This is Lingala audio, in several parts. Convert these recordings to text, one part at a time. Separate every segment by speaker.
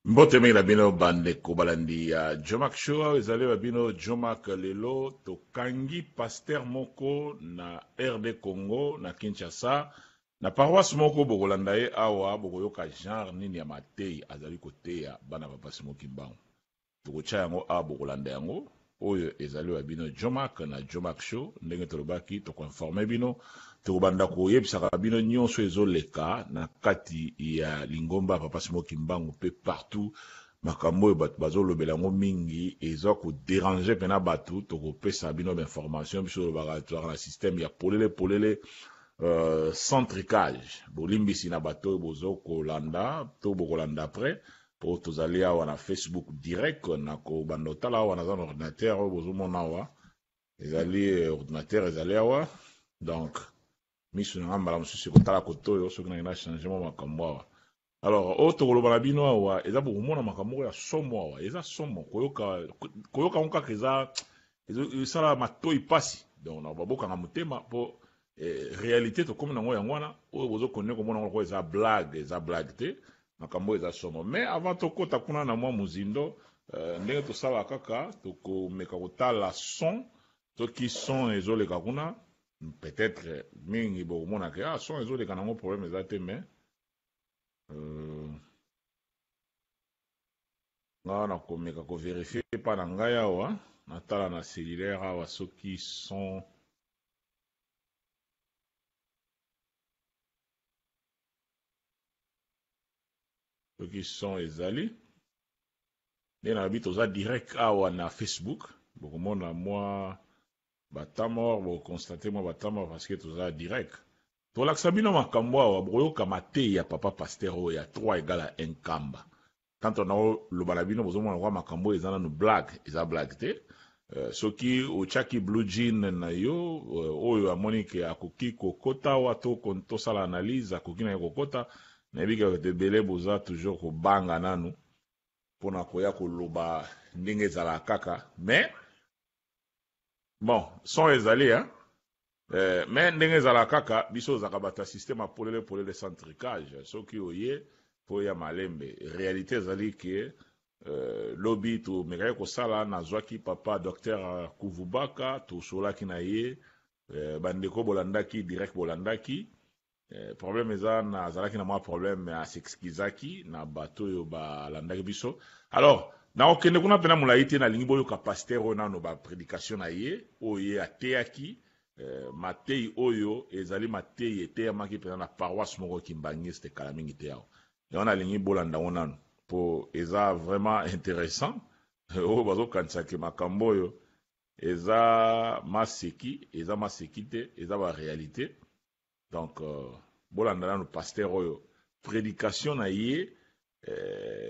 Speaker 1: Mbote mingi na bino bandeko balandi ya Jomack Show. Awa ezali ba bino Jomack. Lelo tokangi pasteur moko na RD Congo na Kinshasa na paroisse moko, bokolanda ye awa, bokoyoka genre nini ya mateyi azali koteya bana papa Simon Kimbangu. Tokotia yango awa, bokolanda yango. Oyo ezali wa bino Jomack na Jomack Show. Ndenge tolobaki, tokoinforme bino, tokobanda koyebisaka bino nyonso ezoleka na kati ya lingomba ya papa Simon Kimbangu mpe partout. Makambo oyo bato bazolobela yango mingi eza kodéranger mpena bato. Tokopesa bino bainformation. Biso tolobaka, tozalaka na système ya polele polele, sans tricage. Bolimbisi na bato oyo bozokolanda to bokolanda après, po tozali awa na Facebook direct. Na kobanda otala awa, naza na ordinateur oyo bozomona awa, ezali ordinateur ezali awa. Donc miso na nga mbala mosusu ekotala kote oyo soki nangi na change mwa makambo awa. Alors oyo tokoloba na bino awa eza, bokomona makambo moko ya somo awa. Eza somo koyoka, koyoka yango kaka eza esala matoi pasi. Donc na babokanga motema mpo réalité tokomi nango yango wana. Oyo bozokonde komona yango lokola eza blague, eza blague te. Makambo oyo eza somo. Mais avant tokɔta kuna na mwa mozindo, ndenge tosala kaka, tokomeka kotala son, soki son ezoleka kuna. Peut-être mingi bokomona ke ah, son ezoleka nango, problème eza te. Mais nga nakomeka kovérifier epa na ngai awa, natala na cellulaire awa soki son ezali. Nde nalobi, toza direct awa na Facebook. Bokomona mwa batamor, bokoconstate mwa batamor parce que toza direct. Tolakisa bino makambo awa, bokoyoka mateyi ya papa pasteur oyo ya 3 égale à 1 kamba. Tanto naoloba na bino, bozomona kwa makambo oyo eza nanu blague, eza blague te. Soki otiaki blue jean na yo, oyo amoni ke akoki kokota awa to tosala analyse, akoki na ye kokota. Nayebi ke bato ebele boza toujours kobanga nanu mpona koya koloba ndenge ezalaka kaka. Mais bon, son ezali, hein? Mais ndenge ezalaka kaka, biso ozalaka bato ya système ya polele polele, sans tricage. Soki oye mpo ya malembe, réalité ezali ke lobi tomekaki kosala, nazwaki papa docteur Kuvubaka, tosolaki na ye. Bandeko bolandaki direct, bolandaki. Problème eza na azalaki na mwa problème, as'excusaki na bato oyo balandaki biso. Alors nakokende kuna mpena molai te. Nalingi boyoka pasteur oyo nano, baprédication na ye oyo ye ateyaki. Mateyi oyo ezali mateyi eteyamaki mpenza na paroisse moko kimbangiste kala mingi te awa. Yango nalingi bolanda yango nano mpo eza vraiment intéressant. Oyo bazokanisaki makambo oyo eza maseki, eza maseki te, eza baréalité. Donc bolanda nano pasteur oyo, prédication na ye,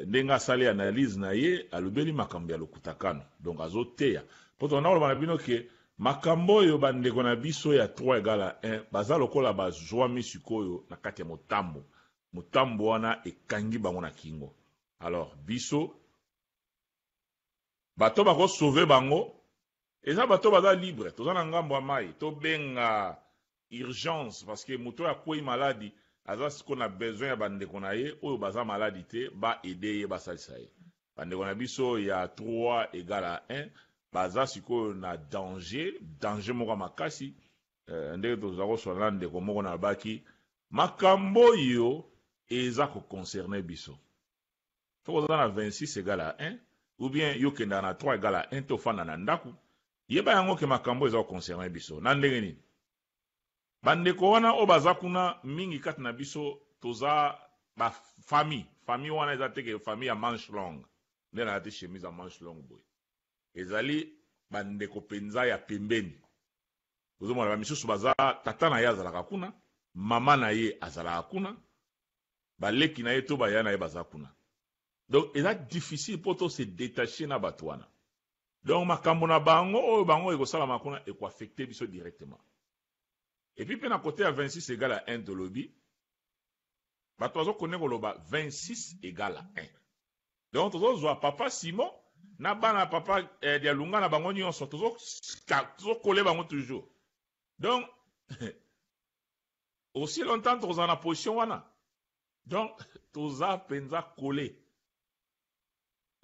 Speaker 1: ndenge asali analyse na ye, alobeli makambo ya lokutakano. Donc azoteya mpo tokanda koloba na bino ke makambo oyo bandeko na biso ya 3 égale à 1 baza lokola bazwami sikoyo na kati ya motambo. Motambo wana ekangi bango na kingo. Alors biso bato bakosauve bango eza bato baza libre. Toza na ngambo ya mai, tobenga urgence parce que moto oyo akwei maladi aza sikoyo na besoin ya bandeko na ye oyo baza maladi te, baaider ye, basalisa ye. Bandeko na biso ya 3 égale à 1 baza sikoyo na danger, danger moko ya makasi. Ndenge toza kosola na ndeko moko, na baki makambo oyo eza koconcerner biso. Soki oza na 26 égale à 1 ou bien yo okendaka na 3 égale à 1 te, ofanda na ndako, yeba yango ke makambo eza koconcerner biso. Na ndenge nini? Bandeko wana oyo baza kuna mingi kati na biso toza bafamille. Famille wana eza teke famille ya manche longue nde nalati chemise ya manche longue boye, ezali bandeko mpenza ya pembeni. Ozomona bamisusu baza, tata na ye azalaka kuna, mama na ye azalaka kuna, baleki na ye to baya na ye baza kuna. Donc eza difficile mpo to se détacher na bato wana. Donc makambo na bango oyo bango ekosalama kuna ekoaffecter biso directement. Et puis mpe na côté ya 26 égale à 1, tolobi bato bazokone koloba 26 égale à 1. Donc tozozwa papa Simon na bana papa Dialunga na bango nyonso, tozokole bango toujours. Donc aussi longtemps tokozala na position wana, donc toza mpenza collé.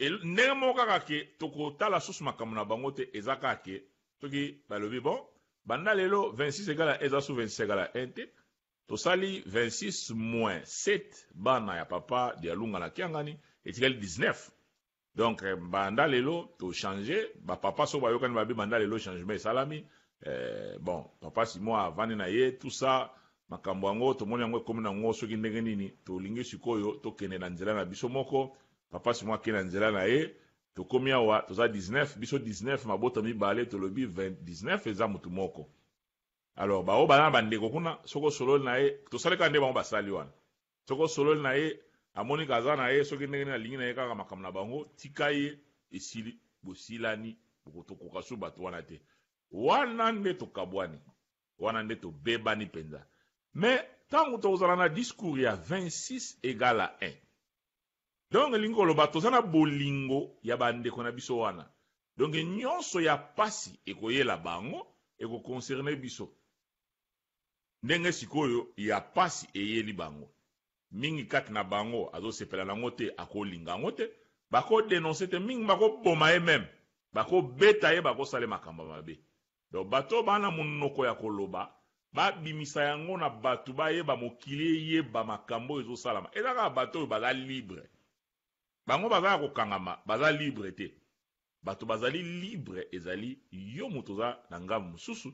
Speaker 1: Ndenge moko kaka ke tokotala susu makambo na bango te, eza kaka ke soki balobi bon, banda lelo 26 égale à eza su 26 égale à 1 te, tosali 26 moins 7 bana ya papa Dialunga na Kiangani, etikali 19. Donc banda lelo to changer ba papa, soki bayokani babi banda lelo changement esalami. Bon, papa Simon avandi na ye, tout ça, makambo yango tomoni yango ekomi nango soki ndenge nini. Tolingi sikoyo tokende na nzela na biso moko. Papa Simon akende na nzela na ye. Tokomi awa, toza 19, biso 19, mabota mibale, tolobi 20, 19 eza motu moko. Alors baoyo baza na bandeko kuna, soki osololi na ye, tosali kaka nde bango basali wana. Soki osololi na ye, amoni kaza na ye soki ndenge nini, alingi na ye kaka makambo na bango, tika ye, esili, bosilani, tokoka su bato wana te. Wana nde tokabwani, wana nde tobebani mpenza. Mais ntango tokozala na discours ya 26 égale à 1, donc elingi koloba toza na bolingo ya bandeko na biso wana. Donc nyonso ya pasi ekoyela bango ekoconcerne biso. Ndenge sikoyo ya pasi eyeli bango, mingi kati na bango azosepela nango te, akolinga yango te, bakodénoncer te, mingi bakoboma ye, même bakobeta ye, bakosala makambo mabe. Donc bato oyo baa na monoko ya koloba, babimisa yango na bato, bayeba, mokili eyeba makambo oyo ezosalama. Eza kaka bato oyo baza libre, bango baza ya kokangama, baza libre te. Bato bazali libre ezali yo moto oza na ngambo mosusu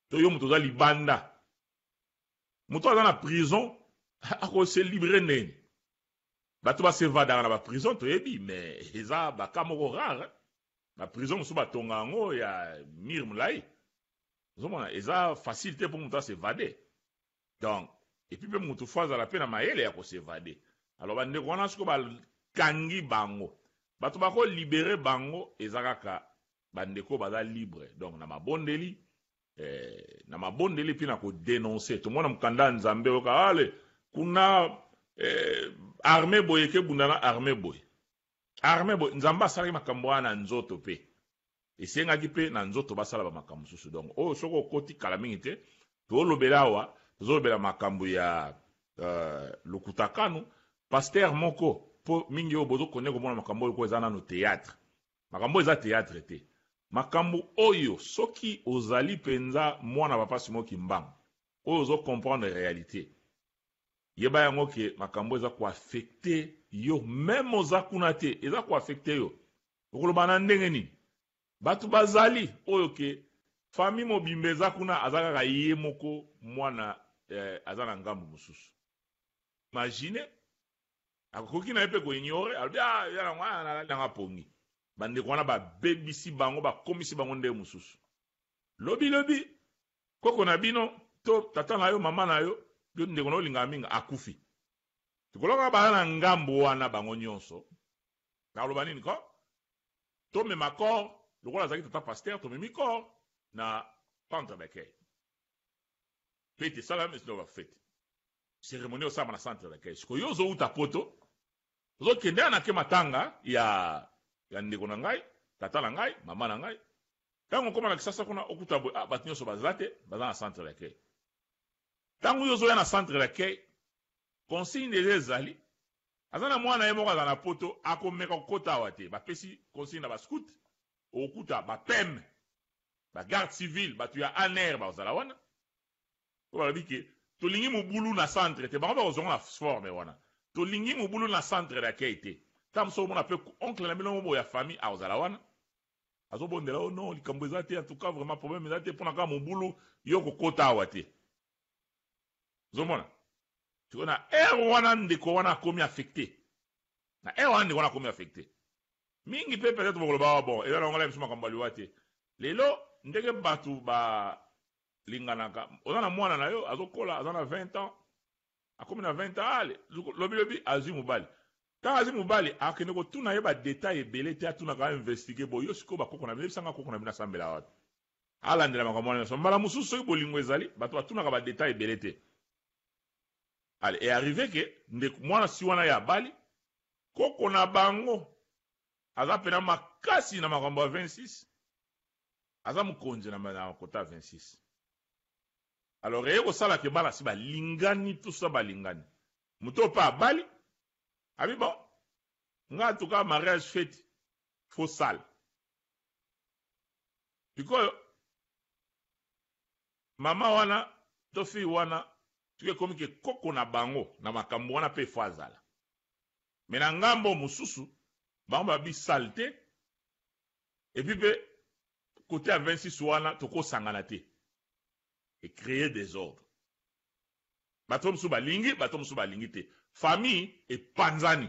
Speaker 1: to yo moto oza libanda. Moto aza na prison akose libérer ndeni? Bato bas'évadaka na baprison, toyebi, mais eza baka moko rare. Baprison mosusu batonga yango ya mur molai, ozomona eza facile te mpo moto as'évader. Donc et puis mpe moto faut azala mpe na mayele ya kos'évader. Alors bandeko wana, sikoyo bakangi bango, bato bakolibérer bango eza kaka bandeko baza libre. Donc na mabondeli, na mabondeli mpe na kodénoncer. Tomona mokanda ya Nzambe, oyoka ale kuna armée boye ekebunda na armée boye, armée boye. Nzambe asalaki makambo wana na nzoto, mpe esengaki mpe na nzoto basala bamakambo mosusu. Donc oyo soki okoti kala mingi te, tolobela awa, tozolobela makambo ya lokuta kanu pasteur moko, mpo mingi oyo bozokende komona makambo oyo ko eza nano théâtre. Makambo oyo eza théâtre te. Makambo oyo, soki ozali mpenza mwana papa Simon Kimbangu oyo ozocomprendre réalité, yeba yango ke makambo eza koaffecter yo, même oza kuna te, eza koaffecter yo. Okoloba na ndenge nini? Bato bazali oyo ke famille mobimba eza kuna, aza kaka ye moko mwana aza na ngambo mosusu. Imagine, akoki na ye mpe koignorer, alobi: "Ah, ya nango nalali nanga pongi." Bandeko wana babebisi bango, bakomisi bango ndenge mosusu. Lobi lobi, koko na bino to tata na yo, mama na yo, yo ndeko na olingaka mingi akufi. Tikoloka baza na ngambo wana bango nyonso, nakoloba nini ko? Tomema corps lokola azalaki tata pasteur, tomemi corps na centre d'accueil. Fête esalami, fête, cérémonie osalama na centre d'accueil. Sikoyo yo ozowuta Poto, ozokende ya nake matanga ya ndeko na ngai, tata na ngai, mama na ngai. Ntango okóma na Kisasa kuna, okuta boye: ah, bato nyonso baza te, baza na centre d'accueil. Ntango oyo ozoya na centre d'accueil, consigne déjà ezali: aza na mwana ye moko aza na Poto, akomeka kokota awa te. Bapesi consigne na bascout, okokuta bapeme, bagarde civile, bato ya ANR bazala wana, po balobi ke tolingi mobulu na centre te. Bango bakozonga na forme wana, tolingi mobulu na centre d'accueil te. Ntango mosusu omona mpe oncle na bino boyo ya famille akozala wana, azobondela: "O non, likambo eza te, en tout cas vraiment problème eza te, mpona kaka mobulu, yo kokota awa te." Ozomona sikoyo na heure wana ndeko wana akomi affecté, na heure wana ndeko wana akomi affecté mingi. Mpe peut-être bokoloba: "Awa bon, eza nango la biso makambo ya liwa te." Lelo ndenge bato balinganaka, oza na mwana na yo azokola, aza na 20 ans, akomi na 20 ans, ale lobi lobi azwi mobali. Ntango azwi mobali, akende kotuna ye badétail ebele te, atunaka, investigue boye: "Yo sikoyo bakoko na bino, yebisanga, koko na bino asambela wapi?" Alandela makambo wana nyonso. Mbala mosusu soki bolingo ezali, bato batunaka badétail ebele te. Ale e arrive ke ndeko mwana si wana ya abali, koko na bango aza pena makasi na makambo ya 26, aza mokonzi na kota ya 26. Alors eye kosala ke bana si balingani, tusa balingani, moto mpe abali, abi: "Bon, nga en tout cas mariage fête." Faut salle. Sikoyo mama wana to fille wana soki ekomi ke koko na bango na makambo wana pe faut azala. Mais na ngambo mosusu bango babi salle te et puis pe cote ya 26 wana tokosangana te. E creer desordre. Bato mosusu balingi, bato mosusu balingi te. Famille epanzani.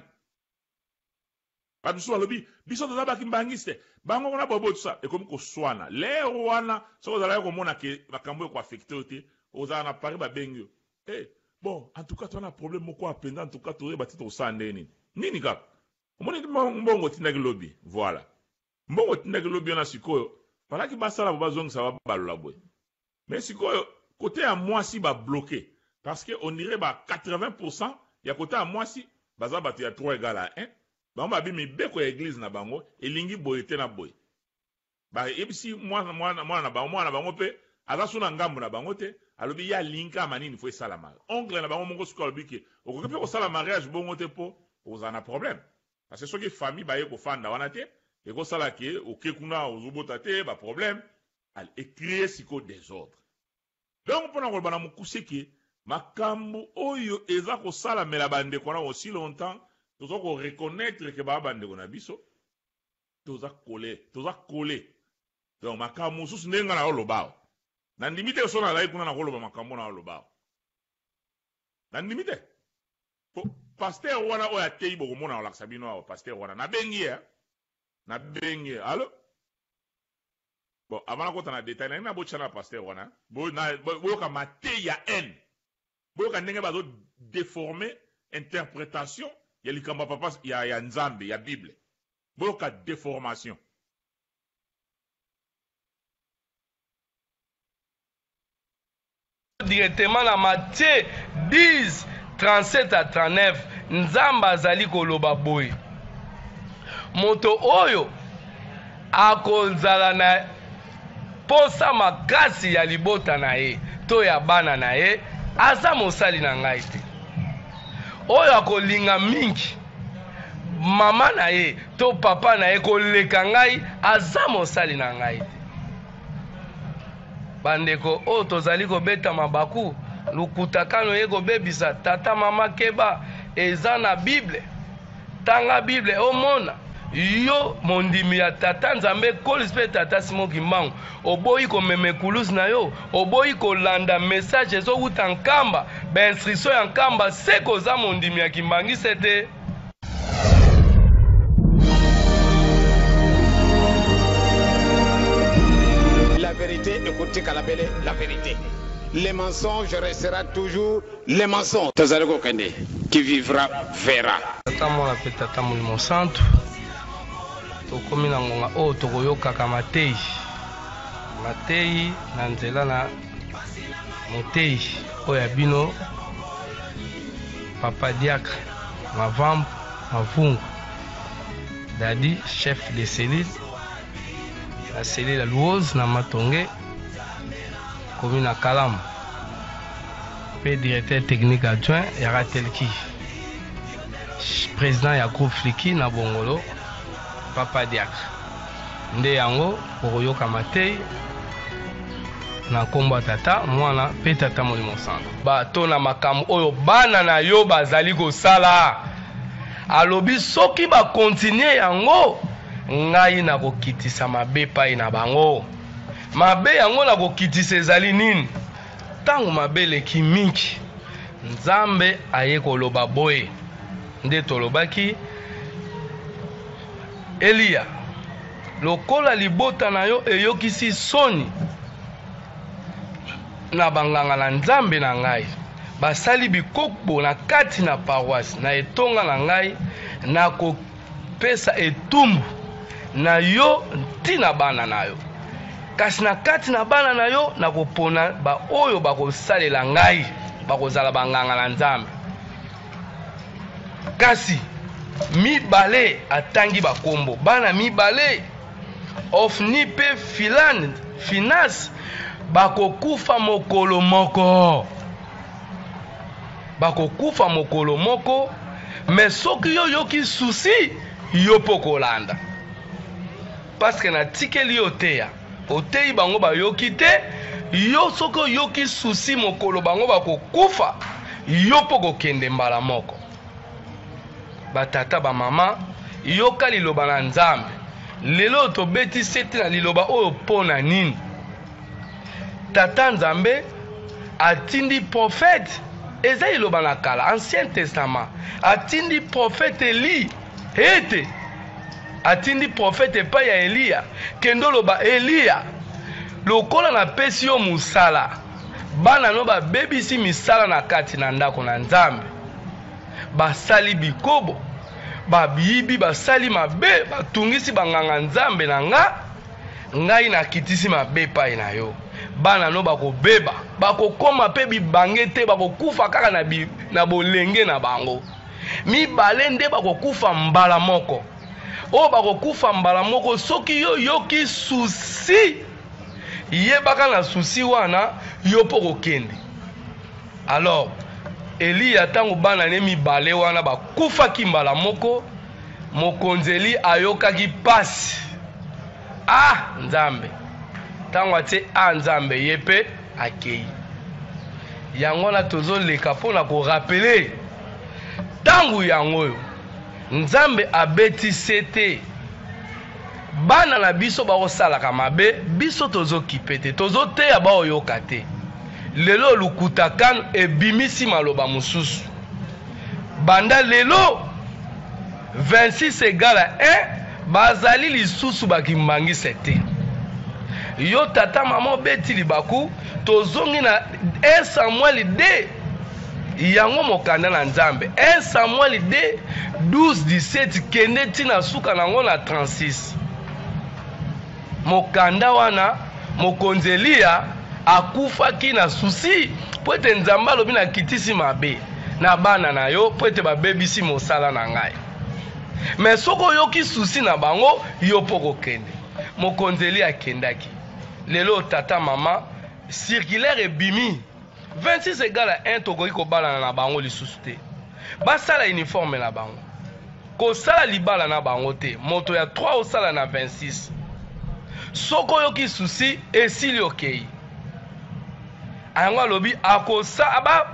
Speaker 1: Bato mosusu balobi biso toza ba kimbanguiste, bango kuna boye boye tout ça, ekomi koswana. L'heure wana soki ozalaki komona ke makambo eko affecter yo te, ozala na Paris babengi yo. Eh bon, en tout cas toza na problème moko awa penza, en tout cas toyeba te tokosala ndenge nini. Nini kaka? Omoni mbongo otindaki lobi, voilà. Mbongo otindaki lobi wana sikoyo, falaki basala bo bazongisa babalola boye. Mais sikoyo cote ya mwasi ba bloque parce que on dirait ba 80% ya cote ya mwasi baza batu ya 3 egal à 1 bango babi mibeko ya eglise na bango elingi boye te na boye ba yebisi mwana mwana mwana na bango mwana na bango pe aza su na ngambu na bango te alobi ye alingi kaka manini faut esalama oncle na bango moko sikoyo alobi ke okoki pe kosala mariage bongo te po okozala na problème parce que soki famille baye kofanda wana te ekosala ke oke kuna ozobota te ba problème. Allez, e creer sikoyo desordre. Donc pona koloba na mokuse ke makambu oyo eza kosalamela ba ndeko wana aussi longtemps toza ko reconnaitre ke ba ba ndeko na biso toza colle, toza colle. Donc makambu mosusu ndenge nga nazo loba awa na ndimi te soki nazalaki kuna nako loba makambu nazo loba awa. Na ndimi te. Po pasteur wana oyo ateyi bokomona kolakisa bino awa pasteur wana nabengi ye, nabengi ye. Allo? Bon, avant nakota na detail, nalingi nabotia na pasteur wana, boyoka mateyi ya haine. Boyoka ndenge bazo deformer interpretation ya likambo ya papa ya, ya Nzambe, ya Bible. Boyoka deformation.
Speaker 2: Directement na Matthieu 10, 37 à 39, Nzambe azali koloba boye, Moto oyo akozala na posa makasi ya libota na ye to ya bana na ye aza mosali na ngai te. Oyo akolinga mingi mama na ye to papa na ye koleka ngai aza mosali na ngai te. Bandeko oyo tozali kobeta mabaku, lukuta kano eye kobebisa tata mama keba eza na bible tanga bible omona yo mondimi ya tata nzambe kolis pe tata simon kimbangu oboyi komema ekulusu na yo oboyi kolanda message ezowuta nkamba ba instruction ya nkamba seke oza mondimi ya kimbangiste te.
Speaker 3: La verite ekotikala bele la verite. Le mensonge restera toujours le mensonge. Tozali kokende, qui vivra verra.
Speaker 2: Tata Mwana mpe Tata Molimo Santu, tokomi na ngonga oyo tokoyokaka mateyi, mateyi na nzela na moteyi oyo ya bino Papa Diacre Mavambu Mavungu Dadi, chef de cellule na cellule ya Luozi na Matonge, commune ya Kalamu, mpe directeur technique adjoint ya Ratelki, president ya groupe Fliki na Bongolo. Papa Diacre nde yango okoyoka mateyi na nkombo ya Tata, Mwana mpe Tata Molimo Santu. Ba to na makambo oyo bana na yo bazali kosala. Alobi soki ba continuer yango, ngai nakokitisa mabe epai na bango. Mabe yango nakokitisa ezali nini? Ntango mabe eleki mingi, Nzambe aye koloba boye, nde tolobaki, Eliya, lokola libota na yo eyokisi soni na banganga na Nzambe na ngai, basali bikokbo na kati na paroisse na etonga na ngai, nakopesa etumbu na yo ntina bana na yo. Kasi na kati na bana na yo, nakopona baoyo bakosalela ngai, bakozala banganga na Nzambe. Kasi mibale atangi bakombo bana mibale, Ofni mpe Filan, Finas, bakokufa mokolo moko. Bakokufa mokolo moko, mais soki yo oyoki souci, yo mpe okolanda. Parce que natikeli yo oteya. Oteyi bango bayoki te, yo soki oyoki souci mokolo bango bakokufa, yo mpo kokende mbala moko. Ba tata ba mama, yoka liloba na Nzambe. Lelo tobeti sete na liloba oyo mpo na nini? Tata Nzambe atindi prophète, eza liloba na kala, Ancien Testament, atindi prophète Elie ete atindi prophète epai ya Eliya, kende oloba Eliya, lokola napesi yo mosala, bana no babebisi misala na kati na ndako na Nzambe, basali bikobo, bayibi, basali mabe, batungisi banganga Nzambe na nga, ngai nakitisi mabe epai na yo, bana no bakobeba, bakokoma pe bibange te, bakokufa kaka na bolenge na bango. Mibale nde bakokufa mbala moko. Oyo bakokufa mbala moko, soki yo yoki souci, yebaka na souci wana yo po kokende. Alors Eliya tango bana ne mibale wana bakufaki mbala moko, mokonzi Eli ayokaki pasi. Ah Nzambe, tango atie ah Nzambe, ye pe akei. Yango wana tozoleka mpona korapele tango yango oyo Nzambe abeti sete bana na biso bakosalaka mabe, biso tozokipe te, tozoteya baoyoka te. Lelo lukuta kan ebimisi maloba mosusu. Banda lelo 26 égale à 1 bazali lisusu bakimbangise te. Yo tata mama obeti libaku, tozongi na 1 Samuel 2, yango mokanda na Nzambe 1 Samuel 2 12 17 kende tina suka nango na 36. Mokanda wana mokonzi Eliya akufaki na souci po ete Nzambe alobi na kitisi mabe na bana na yo po ete babebisi mosala na ngai. Mais soki oyoki souci na bango, yo po kokende. Mokonzi Eliya akendaki. Lelo tata mama circulaire ebimi 26 égale à 1, tokoki kobalana na bango lisusu te. Basala uniforme na bango. Kosala libala na bango te. Moto ya 3 osala na 26. Soko oyoki souci esili okei. Ayango alobi akosa ba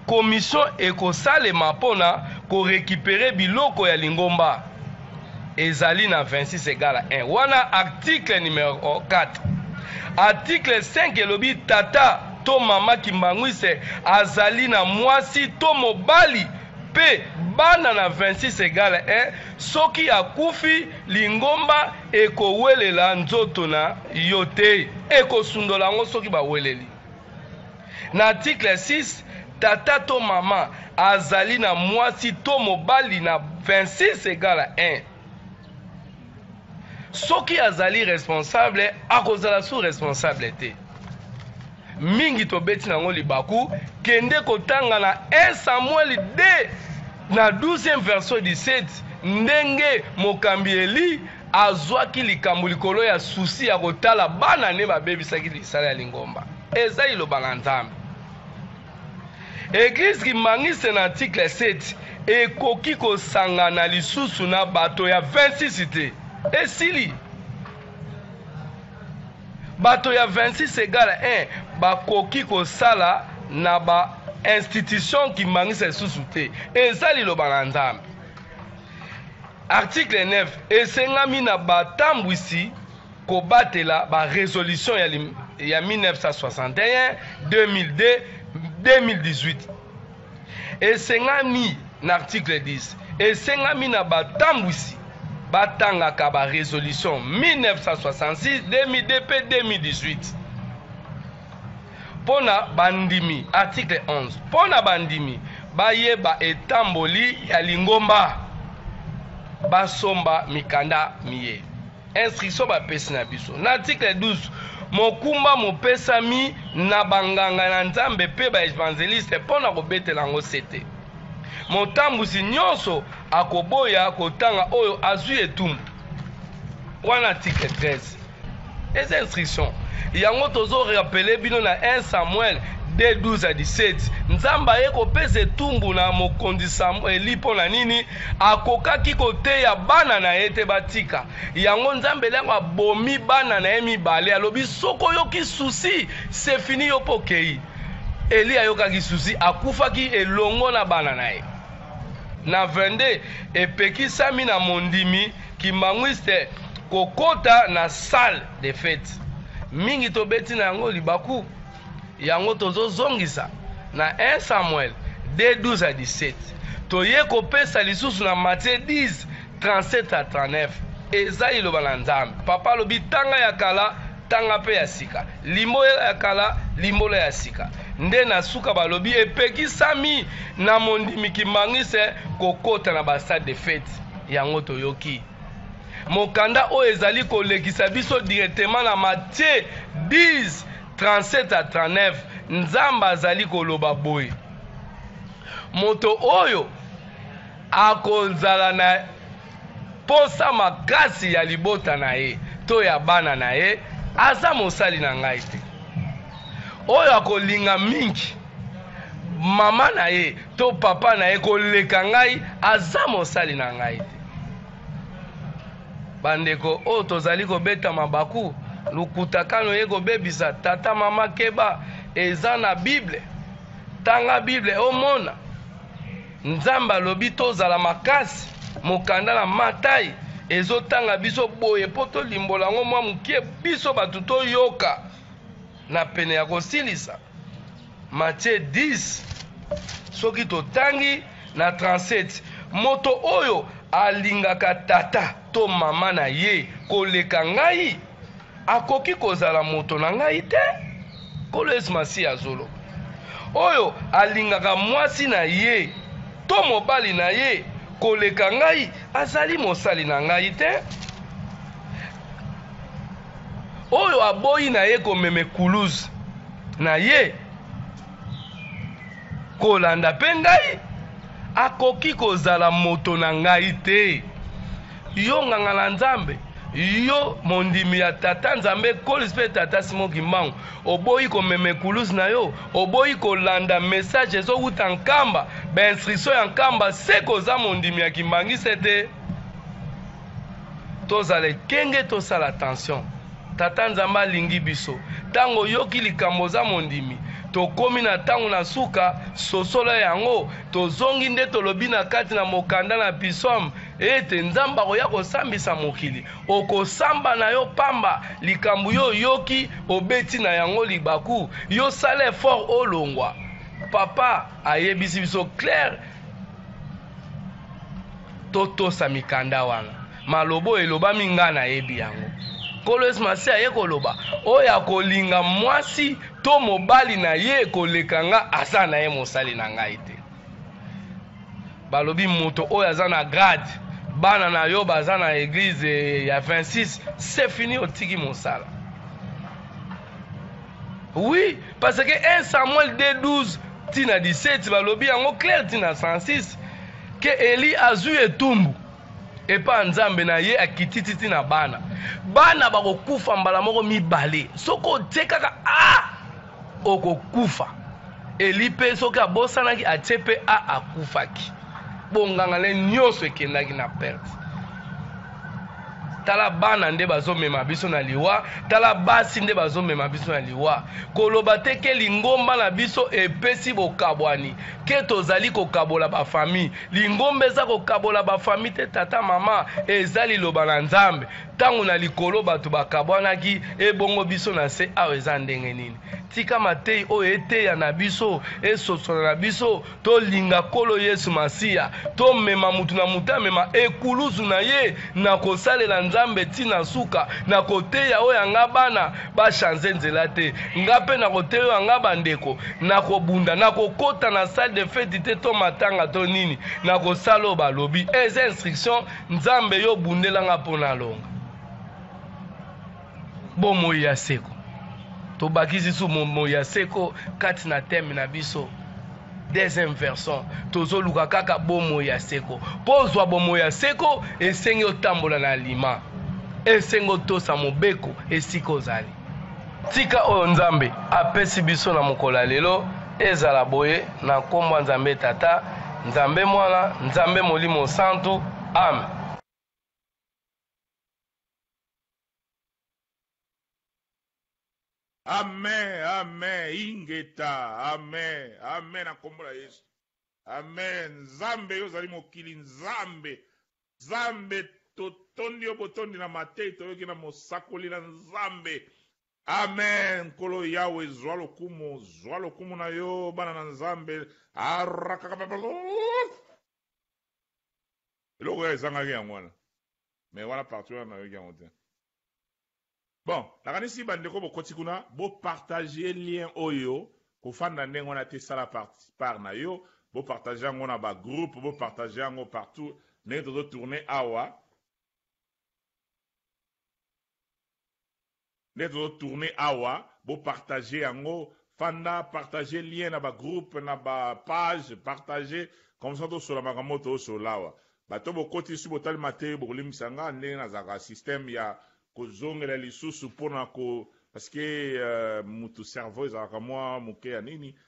Speaker 2: commission ekosalema mpona korécupérer biloko ya lingomba ezali na 26 égale à 1. Wana article numéro 4. Article 5 elobi tata to mama kimbangwise azali na mwasi to mobali pe bana na 26 égale à 1, soki akufi lingomba ekowelela nzoto na yo te, ekosundola yango soki baweleli. Na article 6, tata to mama azali na mwasi to mobali na 26 égale à 1. Soki azali responsable, akozala sous responsable te. Mingi tobeti nango libaku, kende kotanga na 1 Samuel 2 na 12e verset 17, ndenge mokambi Eli azwaki likambo likolo ya souci ya kotala bana ne babebisaki lisala ya lingomba. Eza liloba na Nzambe. Église Kimbanguiste na article 7 ekoki kosangana lisusu na bato ya 26 te. Esili. Bato ya 26 égale 1 bakoki kosala na ba institution Kimbanguiste lisusu te. Eza liloba na Nzambe. Article 9 esengami na batambwisi kobatela ba résolution ya 1961, 2002, 2018. Esengami na article 10 esengami na batambwisi batangaka ba résolution 1966, 2002 pe 2018. Pona bandimi, article 11, pona bandimi bayeba etamboli ya lingomba, basomba mikanda miye. Instruction bapesi na biso. Na article 12, mokumba mopesami na banganga na Nzambe pe ba evangeliste pona kobetela yango sete. Motambusi nyonso akoboya kotanga oyo azwi etumbu. Wana article 13. Eza instruction. Yango tozo rappeler bino na 1 Samuel 2 12 à 17, Nzambe aye kopesa etumbu na mokonzi Eli mpo na nini? Akokaki koteya bana na ye te batika yango. Nzambe Eli yango abomi bana na ye mibale, alobi soki oyoki souci, c'est fini, yo mpo okei. Eli ayokaki souci, akufaki elongo na bana na ye. Na 22, epekisami na mondimi kimbanguiste kokota na salle de fete. Mingi tobeti na yango libaku, yango tozozongisa na 1 Samuel 2 12 à 17. Toye kopesa lisusu na Matthieu 10 37 à 39. Eza liloba na Nzambe. Papa alobi tanga ya kala, tanga mpe ya sika, limbola ya kala, limbola ya sika. Nde na suka balobi epekisami na mondimi kimbanguiste kokota na ba salle de fete. Yango toyoki mokanda oyo ezali kolekisa biso directement na Matthieu 10 37 à 39. Nzambe azali koloba boye: moto oyo akozala na posa makasi ya libota na ye to ya bana na ye aza mosali na ngai te. Oyo akolinga mingi mama na ye to papa na ye koleka ngai aza mosali na ngai te. Bandeko oyo tozali kobeta mabaku, lukuta kano ye kobebisa tata mama, keba, eza na Bible. Tanga Bible omona Nzambe alobi tozala makasi. Mokanda na Matai ezotanga biso boye mpo tolimbola yango mwa mokie, biso bato toyoka na pene ya kosilisa. Matthieu 10, soki totangi na 37, moto oyo alingaka tata to mama na ye koleka ngai akoki kozala moto na ngai te. Nkolo Yesu Masiya azoloba, oyo alingaka mwasi na ye to mobali na ye koleka ngai azali mosali na ngai te. Oyo aboyi na ye komema ekuluzu na ye kolanda mpe ngai akoki kozala moto na ngai te. Yo nganga na Nzambe, yo mondimi ya tata Nzambe Kolis mpe tata Simon Kimbangu, oboyi komema ekuluzu na yo, oboyi kolanda message ezowuta Nkamba, ba instruction ya Nkamba, se koza mondimi ya kimbangiste te. Tozala ekenge, tosala attention. Tata Nzambe alingi biso. Ntango oyoki likambo oza mondimi, tokomi na ntango na suka, sosola yango. Tozongi nde tolobi na kati na mokanda na Psaume ete Nzambe akoya kosambisa mokili. Okosamba na yo pamba, likambo yo oyoki obeti na yango libaku, yo sala effort olongwa. Papa ayebisi biso clair, totosa mikanda wana. Maloba oyo elobami ngai nayebi yango. Nkolo Yesu Masiya aye koloba, oyo akolinga mwasi to mobali na ye koleka nga aza na ye mosali na ngai te. Balobi moto oyo aza na grade, bana na yo baza na eglise ya 26, c'est fini, otiki mosala. Oui, parce que 1 Samuel 2 12 tina 17 balobi yango clair tina 106 ke Eli azwi etumbu epa Nzambe na ye, akititi ti na bana. Bana bakokufa mbala moko mibale, soki otie kaka a okokufa. Eli mpe soki abosanaki atie mpe a akufaki. Bonganga ne nyonso ekendaki na perte. Tala bana nde bazomema biso na liwa, tala basi nde bazomema biso na liwa. Koloba te ke lingomba na biso epesi bokabwani, ke tozali kokabola bafamille. Lingomba eza kokabola bafamille te, tata mama, eza liloba na Nzambe. Ntango na likolo bato bakabwanaki, ebongo biso na se awa eza ndenge nini? Tika matei oyo eteya na biso, esosola na biso, tolinga Nkolo Yesu Masiya, tomema mutu na mutu amema ekuluzu na ye na kosalela Nzambe ti na suka, na koteya oyo ya nga bana bachange nzela te. Nga mpe na koteya oyo ya nga bandeko, na kobunda, na kokota na salle de fete te to matanga to nini, na kosala oyo balobi. Eza instruction Nzambe yo bundelanga mpo nalonga bomoi ya seko. Tobakisi su bomoi ya seko kati na thème na biso. Deuxième version, tozoluka kaka bomoi ya seko. Mpo ozwa bomoi ya seko, esengi otambola na lima, esengi otosa mobeko esika ozali. Tika oyo Nzambe apesi biso na mokolo ya lelo ezala boye na nkombo ya Nzambe Tata, Nzambe Mwana, Nzambe Molimo Santu. Amen.
Speaker 1: Amen, amen, ingeta, amen, amen na nkombo na Yesu. Amen. Nzambe, yo ozali mokili, Nzambe. Nzambe, totondi yo botondi na matei toyoki na mosakoli na Nzambe. Amen. Nkolo Yawe, zwa lokumu, zwa lokumu na yo, bana na Nzambe. Arakaka. Eloko oyo ezangaki yango wana. Mais wana partout wana nayoki yango te. Bon, nakanisi bandeko bokoti kuna, bo partager lien oyo, kofanda ndenge wana te, sala part na yo, bo partager yango na ba groupe, bo partager yango partout, ndenge tozo tourner awa, ndenge tozo tourner awa, bo partager yango, fanda, partager lien na ba groupe, na ba page, partager, comme ça tosola makambo tosola awa. Bato bokoti si botali mateyi, bokolimbisa nga ndenge nazalaka système ya kozongela lisusu mpona ko parce que mutu cerveau ezalaka mwa moke ya nini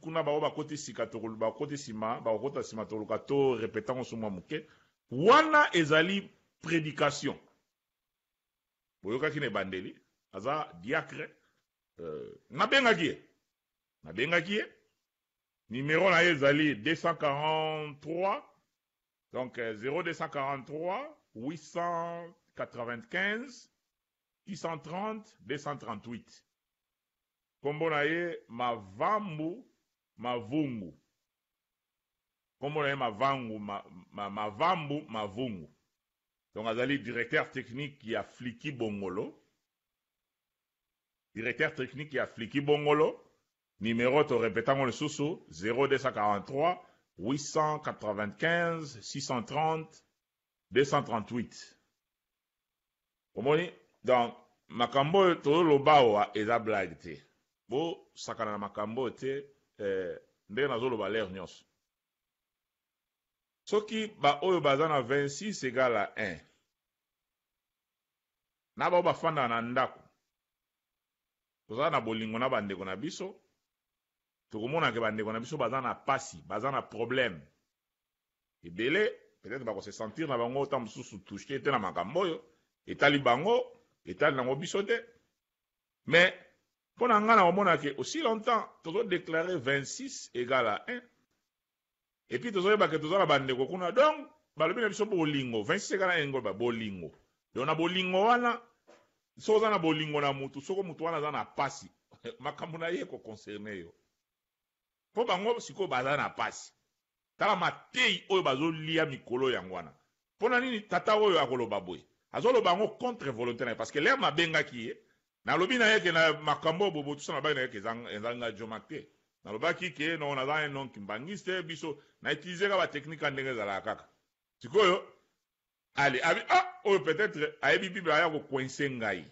Speaker 1: kuna bango bakoti sika bakoti nsima bakokota nsima toluka to répéter yango so mwa moke. Wana ezali prédication boyokaki na ebandeli, aza diacre. Nabengaki ye, numéro na ye ezali 243, donc 0243 895 630 238. Nkombo na ye Mavambu Mavungu, nkombo na ye Mavangu Mavambu Mavungu. Donc azali directeur technique ya Fliki Bongolo, directeur technique ya Fliki Bongolo. Numéro to répéter yango lisusu: 0243 895 630 238. Omoni, donc makambo oyo tozoloba awa eza blague te, bosakana na makambo oyo te. Ndenge nazoloba l'heure nyonso, soki baoyo baza na 26 égale à 1 na bao bafandaka na ndako, toza na bolingo na bandeko na biso, tokomonaka bandeko na biso baza na pasi, baza na problème ebele. Peut-être bakose sentir na bango ta mosusu touché te na makambo oyo etali bango, etali nango biso te. Mais mpo na ngai, na komona ke aussi longtemps tozodéclare 26 égale à 1 et puis tozoyeba ke toza na bandeko kuna, donc balobi na biso bolingo, 26 égale à 1, ngoloba bolingo. Donc na bolingo wana, soki oza na bolingo na mutu, soko mutu wana aza na pasi, makambo na ye ekoconcerne yo, mpo bango sikoyo baza na pasi. Tala matei oyo bazolia mikolo yango wana. Mpo na nini tata oyo akoloba boye? Azoloba yango contre volonté na ye, parce que l'heure nabengaki ye, nalobi na ye ke na makambo oyo bobotusa, nalobaki na ye ke eza nga Jomak te. Nalobaki ke non, naza un non kimbangiste. Biso na utiliser kaka batechnique ya ndenge ezalaka kaka. Sikoyo ale abi: "Ah, oyo peut-être ayebi Bible, aya kocoincer ngai."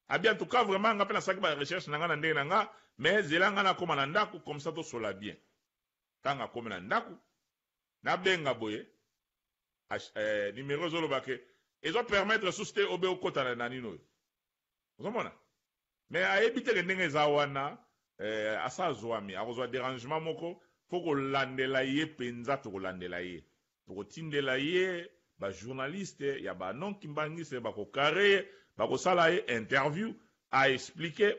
Speaker 1: Abi: "En tout cas, vraiment, nga mpe nasalaki barecherche na nga na ndenge na nga, mais zela nga nakóma na ndako, comme ça tosola bien." Ntango akómi na ndako, nabenga boye, numéro ezoloba ke ezopermettre susu te obe okɔta na nini oyo ozomona. Mais ayebi teke ndenge eza wana, asa azwami, akozwa dérangement moko. Fo kolandela ye mpenza, tokolandela ye, tokotindela ye bajournaliste ya banon kimbangiste, bakokare ye, bakosala ye interview, aexpliquer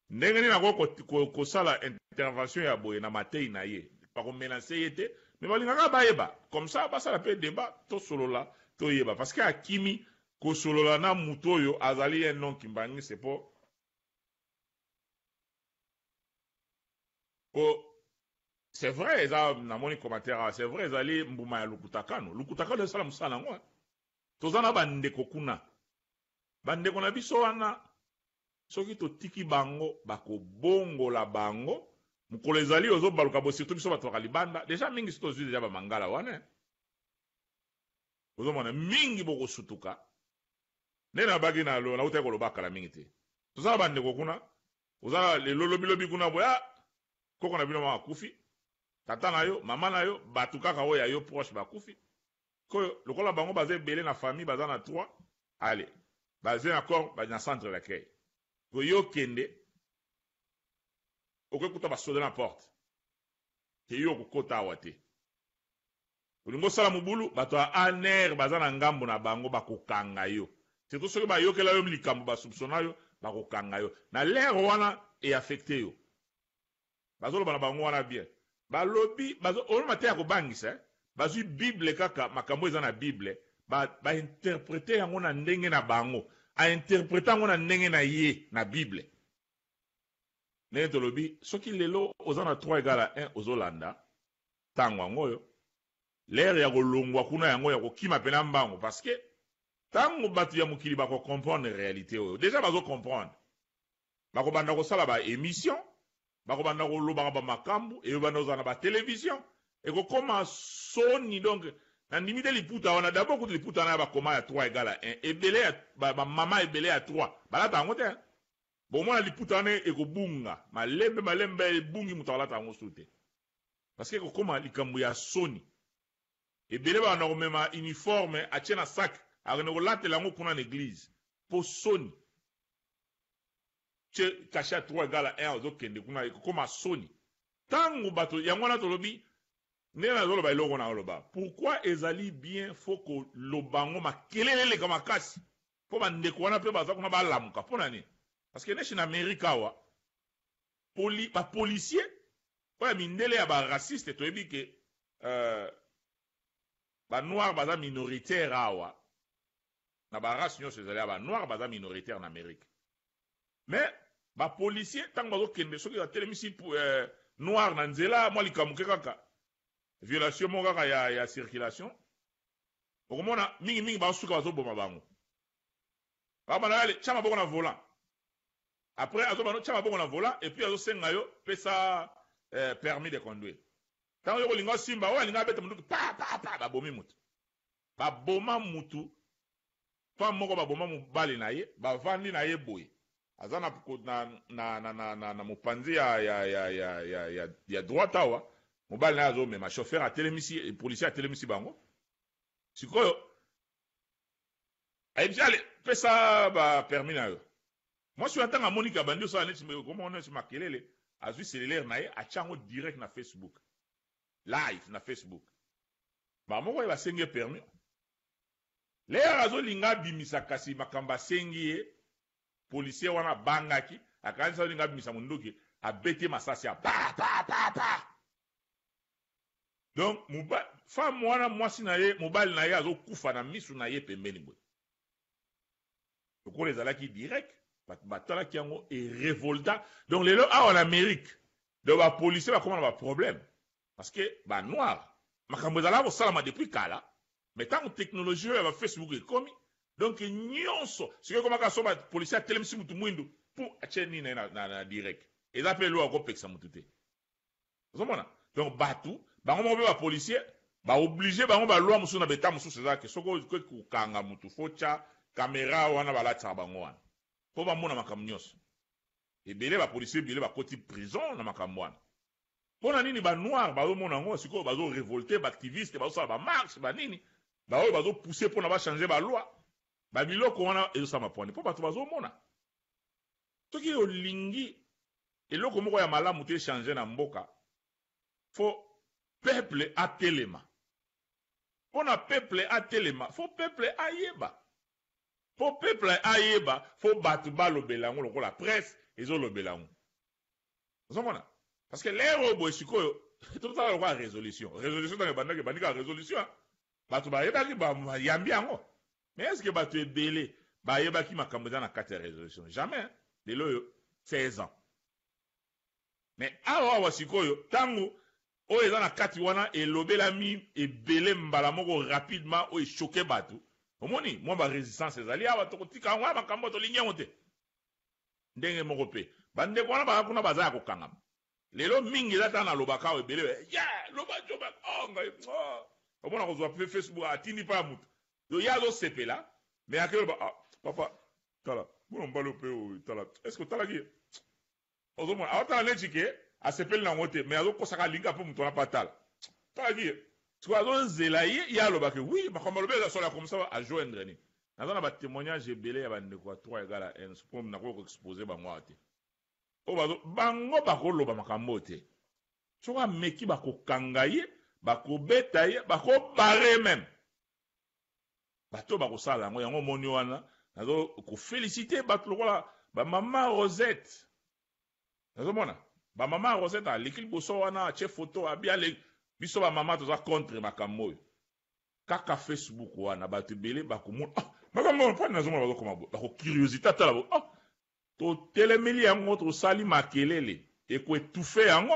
Speaker 1: ndenge nini akoki kosala intervention ya boye na matei na ye. Bakomenacer ye te, mais balingaka bayeba, comme ça basala mpe débat, tosolola, toyeba, parce que akimi kosolola na motu oyo azali ye non kimbangiste. Po c'est vrai, eza namoni commentaire awa, c'est vrai, ezali mbuma ya lukutakano. Lukutakano esala mosala yango. Toza na bandeko kuna, bandeko na biso wana, soki totiki bango, bakobongola bango. Mokolo ezali ozobaluka bo, surtout biso bato baka libanda déjà mingi, so tozwi déjà bamangala wana, ozomona mingi bokosutuka. Nde nabaki na nautaki koloba kala mingi te, toza na bandeko kuna, oza lelo lobilobi kuna boya, koko na bino mama akufi, tata na yo, mama na yo, bato kaka oyo ya yo proche bakufi. Koyo lokola bango baza ebele na famille, baza na 3, ale baza na corps na centre d'accueil, koyo kende. Okoki kuta basoda na porte ke yo okokota awa te. Olingi osala mobulu, bato ya ANR baza na ngambo na bango, bakokanga yo. Surtout soki bayokela yo likambo, basoupçonna yo, bakokanga yo. Na l'heure wana e affecte yo. Bazoloba na bango wana bien. Balobi, bazo, oyo mateya ya kobangisa, eh? Bazwi Bible kaka, makambo eza na Bible, ba interpreter yango na ndenge na bango. A interpreter yango na ndenge na ye na Bible. Ndenge tolobi, soki lelo oza na 3 égale à 1 ozolanda, tango yango oyo, l'heure ya kolongwa kuna yango ya kokima pena mbango, parce que tango bato ya mokili bako comprendre réalité oyo, déjà bazo comprendre. Bakobanda kosala ba émission, bakobanda kolobaka ba makambo, ebanda kozala na ba télévision, ekokoma soni. Donc nandimi te liputa wana. D'abord kutu liputa wana ya bakoma ya 3 égale à 1, ebele ya ba mama ebele ya 3 balata yango te. Bomona liputa wana ekobunga malembe malembe, ebungi, moto alata yango su te, parce que ekokoma likambo ya soni. Ebele babanda komema uniforme, atie na sac, akende kolatela yango kuna na église po soni. Tie cachet ya 3 égale à 1, ozokende kuna, ekokoma soni. Ntango bato yango wana tolobi ndenge nazoloba eloko na oloba, pourquoi ezali bien faut koloba yango makelele eleka makasi, mpo bandeko wana mpe baza kuna balamuka. Mpo na nini? Parce que neti na Amérique awa, bapolicier oyo ya mindele ya baraciste, toyebi ke banoir baza minoritaire awa. Na barace nyonso ezali ya banoir, baza minoritaire na Amérique. Mais bapolicier, ntango bazokende, soki batelemisi noir na nzela, mwa likambo ke kaka violation moko kaka ya circulation, okomona mingimingi basuka bazoboma bango. Babanda: "Ale, tia maboko na volant." Après azobanda: "Tia maboko na volant," et puis azosenga yo: "Pesa permis de conduire." Ntango yo kolinga osimba, oyo alinga abeta monduki, pa pa pa, babomi mutu. Baboma mutu, femme moko baboma mobali na ye, bavandi na ye boye, aza na mopanzi ya droite awa, mobali na ye azomema, chauffeur atelemisi, policier atelemisi bango. Sikoyo ayebisi: "Ale, pesa bapermis na yo." Mwasi oyo, ntango amoniki abandi osala neti komona neti makelele, azwi cellulaire na ye, atia yango direct na Facebook live. Na Facebook bamoko oyo basengi ye permis, l'heure azolinga abimisa, kasi makambo asengi ye, policier wana abangaki, akanisi azolinga abimisa mondoki, abeti masasi ya pa pa pa pa. Donc femme wana, mwasi na ye, mobali na ye azokufa na misu na ye pembeni boye. Lokola ezalaki direct, bato batalaki yango, erévolta. Donc lelo awa na Amérique, donc bapolicier bakóma na baproblème, parce que banoir, makambo ezalaka kosalama depuis kala, mais ntango technologie oyo ya bafacebook ekomi, donc nyonso soki ekomaka so, bapolicier atelemisi mutu mwindu, pu atie nini na ye na direct, eza mpe eloko akopekisa mutu te. Ozomona, donc bato bango moko mpe bapolicier baoblige bango. Baloi mosusu na beta mosusu eza ke soki okoki kokanga mutu, faut tya caméra wana balatisaka bango wana mpo bamona makambo nyonso. Ebele bapolicier ebele bakoti prison na makambo wana. Mpo na nini? Banoir bazomona yango sikoyo, bazorévolte, baactiviste bazosala bamarche, banini, baoyo bazopousse mpona bachange baloi, babiloko wana ezosala pwani, mpo bato bazomona. Soki olingi eloko moko ya malamu te echange na mboka, faut peuple atelema. Mpo na peuple atelema, faut peuple ayeba. Mpo peuple ayeba, faut bato balobela yango lokola presse ezolobela yango. Ozomona, parce que l'heure oyo boye sikoyo totala lokola résolution ntango ebandaki, ebandi kaka résolution, bato bayebaki, bayambi yango, mais est ce que bato ebele bayebaki makambo eza na kati ya résolution? Jamais. Lelo oyo 16 ans, mais awa awa sikoyo, ntango oyo eza na kati wana elobelami ebele mbala moko rapidement, oyo echoquer bato, omoni mwa barésistance ezali awa. Tokotika yango, makambo tolingi yango te. Ndenge moko mpe bandeko wana baza kuna, baza ya kokangama lelo mingi. Eza tala nalobaka awa ebele ya loba joba, oh, ngai, oh. Omona kozwa mpe Facebook, atindi mpa ya motu, ye azosepela, mais akeloba: "Ah, papa, tala mwana mobali mpe oyo, tala, est ce que otalaki ye?" Ozomona aotala neti ke asepeli nango te, mais azokosaka, alinga mpe moto wana mpe atala, talaki ye. Sikoyo azozela ye, ye alobaki: "Oui, makambo alobi eza solo." Ya komisa ajoindre nini. Naza na batémoignage ebele ya bandeko ya 3 égale à 1, mpo nakoki koexpose bango awa te. Oyo bazo bango bakoloba makambo oyo te. Soki ameki bakokanga ye, bakobeta ye, bako barre meme. Bato oyo bakosala yango, yango omoni wana nazo ko feliciter bato lokola ba mama Rosette. Nazomona ba mama Rosette aleki liboso wana atie photo abi ale biso ba mama toza contre makambo oyo. Kaka Facebook wana bato ebele bakomona ah makambo oyo mpani nazomona bazokoma boye, bako curiosité atala boye ah Totelemeli yango tosali makelele eko etouffer yango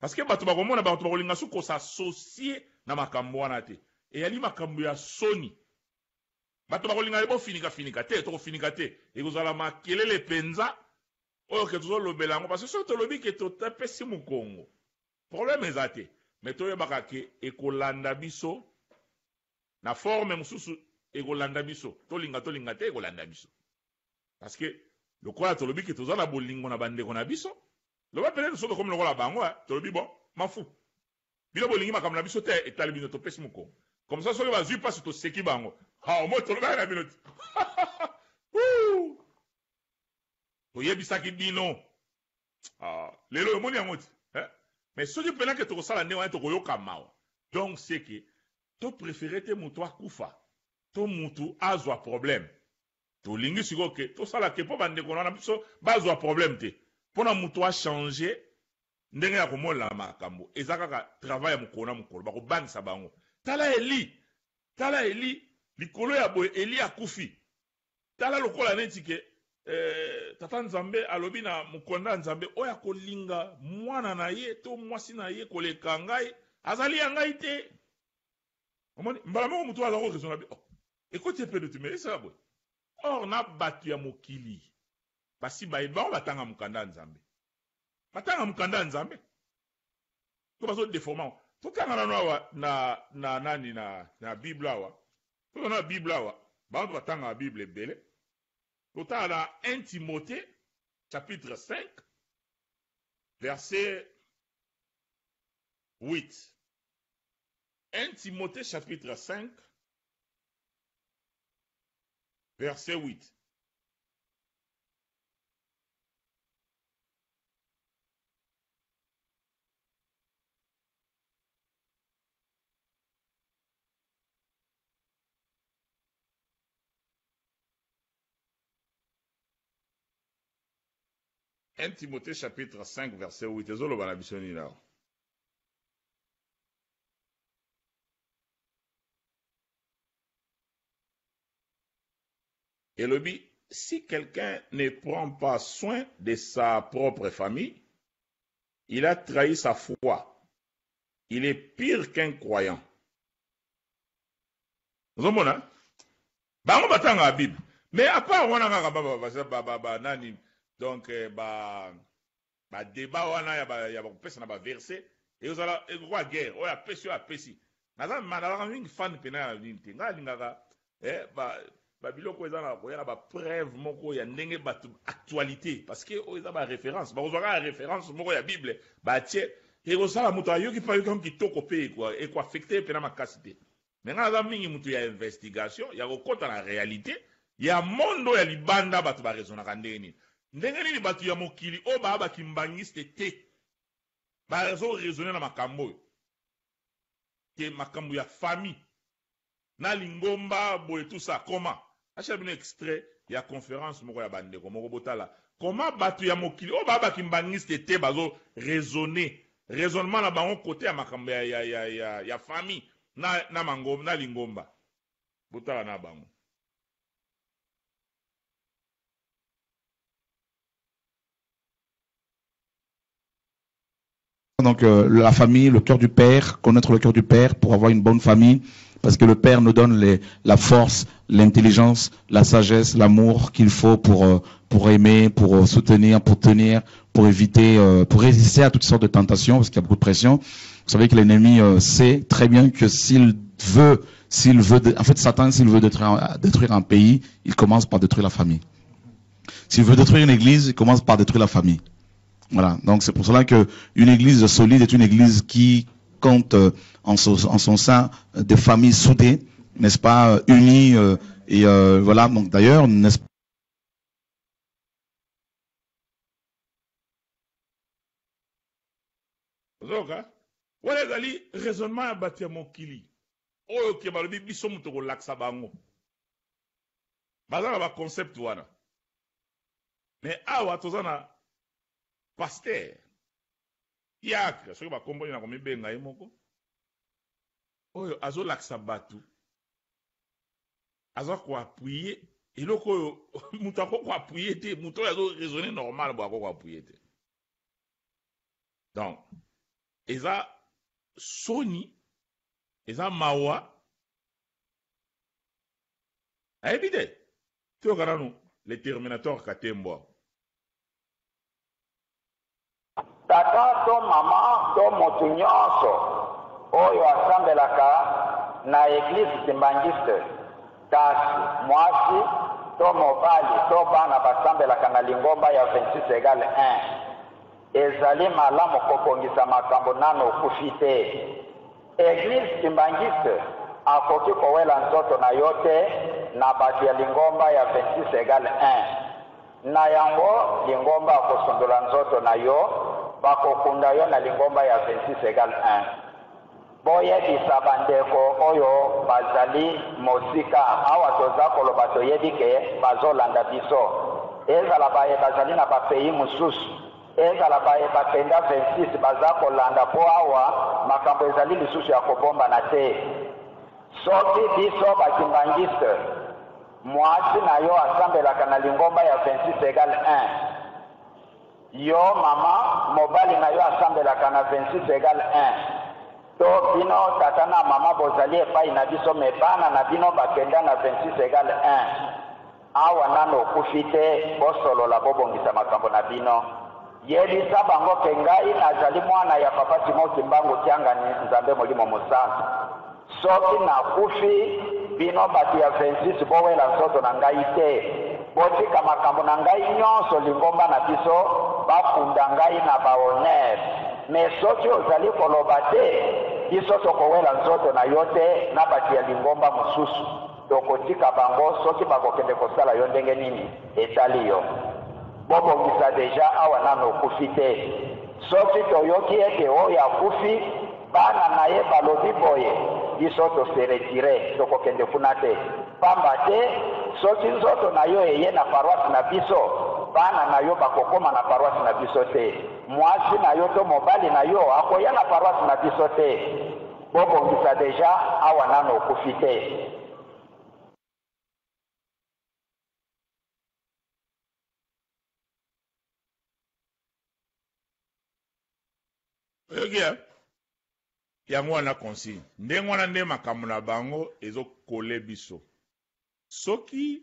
Speaker 1: parce que batu bakomona batu bakolinga su ko s'associer na makambo wana te eyali makambo ya soni batu bakolinga bofinika finika te tokofinika te ekozala makelele penza oyo ke tozolobela yango parce que soki tolobi ke topesi mokongo problème eza te mais toyebaka ke ekolanda biso na forme mosusu ekolanda biso tolinga tolinga te ekolanda biso. Parce que lokola tolobi ke toza na bolingo na ba ndeko na biso, loba peut-etre soki tokomi lokola bango hein, tolobi bon, m'en fous. Bino bolingi makambo na biso te, etali bino, topesi mokongo. Comme ça soki bazui pasi toseki bango. Ha, omoni tolobaki na bino te. Ouh! Toyebisaki bino. Ah, lelo omoni yango te. Hein? Mais soki pena ke tokosala ndenge wana tokoyoka mawa. Donc c'est que to preferer te mutu akufa to mutu azwa problème. Tolingi sikoyo ke tosala ke po ba ndeko na biso bazua problème te. Pona mutu a changer ndenge ya komonela makambo eza kaka travail ya mokolo na mokolo. Bakobangisa bango. Tala Elie! Tala Elie! Likolo ya boye Elie akufi. Tala lokola neti ke eh, tata Nzambe alobi na mokanda ya Nzambe oyo akolinga mwana na ye to mwasi na ye koleka ngai azali ya ngai te. Omoni mbala moko mutu aza ko raisonner oh ekoti ye pe ndoto mais esala boye. Or na batu ya mokili basi bayebi bango batanga mokanda ya Nzambe. Batanga mokanda ya Nzambe. To bazo deformer yango. Totanga nanu awa na na nani na na Bible awa. Totanga na Bible awa. Bango batanga Bible ebele. Totanga na 1 Timothée chapitre 5 verset 8. 1 Timothee chapitre 5 verset 8. Un Timothée chapitre 5 verset 8 ezoloba na biso nini awa? Elobi, si quelqu'un ne prend pas soin de sa propre famille, il a trahi sa foi, il est pire qu'un croyant. Ozomona? Bango batangaka Bible. Mais à part wana kaka ba ba ba ba ba nani donc eh, ba Ba debat wana ya ba ya kopesa na ba verset ekozala ekokoa guerre oyo apesi oyo apesi naza nazalaka mingi fan pena ya nini te ngai alingaka eh, ba ba biloko eza na koya na ba preuve moko ya ndenge bato actualité parce que oyo eza ba référence bakozwa kaka référence moko ya bible batie ekosala moto ayoki mpe ayoki yango kitoko mpe ekoaffecte ye mpena makasi te me ngai naza mingi moto ya investigation ya kokɔta na réalité ya monde oyo ya libanda bato ba raisonnaka ndenge nini ndenge nini bato ya mokili oyo baa bakimbangiste te bazo raisonne na makambo oyo ke makambo ya famille na lingomba boye tout ça comment acha bino extrait ya conférence moko ya bandeko moko botala comment bato ya mokili oyo baa bakimbangiste te bazo raisonne raisonnement na bango kote ya makambo ya, ya, ya, ya, ya famille na, na, mango, na lingomba botala na bango.
Speaker 4: Donc la famille, le cœur du père, connaître le cœur du père pour avoir une bonne famille, parce que le père nous donne les, la force, l'intelligence, la sagesse, l'amour qu'il faut pour pour aimer, pour soutenir, pour tenir, pour éviter, pour résister à toutes sortes de tentations, parce qu'il y a beaucoup de pression. Vous savez que l'ennemi sait très bien que s'il veut, s'il veut, en fait, Satan, s'il veut détruire, détruire un pays, il commence par détruire la famille. S'il veut détruire une église, il commence par détruire la famille. Voilà. Donc c'est pour cela que une église solide est une église qui compte en son, en son sein des familles soudées, n'est-ce pas, unies. Et voilà. Donc d'ailleurs, n'est-ce
Speaker 1: Ozoyoka? Wana ezali raisonnement ya bato ya mokili oyo ke balobi biso moto kolakisa bango. Baza na ba concept wana. Mais awa toza na pasteur diacre, soki bakombo nini akomibenga ye moko, oyo azolakisa bato, aza ko appuyer eloko oyo moto akoki ko appuyer te, moto oyo azo raisonner normal boye akoki ko appuyer te. Donc eza soni, eza mawa, nayebi te. Toyoka nanu le terminator Katembwa.
Speaker 5: Tata to mama to motu nyonso oyo asambelaka na eglise kimbanguiste kasi mwasi to mobali to bana basambelaka na lingomba ya 26 egale 1, ezali malamu kobongisa makambo nanu okufi te. Eglise kimbanguiste akoki kowela nzoto na yo te na batu ya lingomba ya 26 egale 1. Na yango, lingomba akosundola nzoto na yo, bakokunda yo na lingomba ya 26 egale 1. Boyebisa bandeko oyo bazali mosika, awa toza koloba toyebi ke bazolanda biso, ezala baye bazali na ba pays mosusu, ezala baye bakenda 26 baza kolanda po awa makambo ezali lisusu ya kobombana te. Soki biso ba kimbanguiste, Muasi na yo asambelaka na lingomba ya 26 egale 1. Yo mama, mobali na yo asambelaka na 26 egale 1. To bino tata na mama bozali epai na biso me bana na bino bakenda na 26 egale 1. Awa nanu okufi te, bosolola bobongisa makambo na bino. Yebisa bango ke ngai nazali mwana ya Papa Simon Kimbangu Kiangani Nzambe Molimo Mosantu. Soki nakufi, bino batu ya 26 bowela nzoto na ngai te. Botika makambo na ngai nyonso lingomba na biso bakunda ngai na ba honneur. Mais soki ozali koloba te, biso tokowela nzoto na yo te na batu ya lingomba mosusu. Tokotika bango soki bakokende kosala yo ndenge nini etali yo. Bobongisa dejà awa nanu okufi te. Soki toyoki ete oyo akufi bana na ye balobi boye biso to se retirer tokokende kuna te. Pamba te soki nzoto na yo eye na paroisse na biso bana na yo bakokoma na paroisse na biso te. Muasi na yo to mobali na yo akoya na paroisse na biso te. Bobongisa dejà awa nanu okufi te.
Speaker 1: Oyoki eh? Yango wana consigne. Ndenge wana nde makambo na bango ezo coller biso. Soki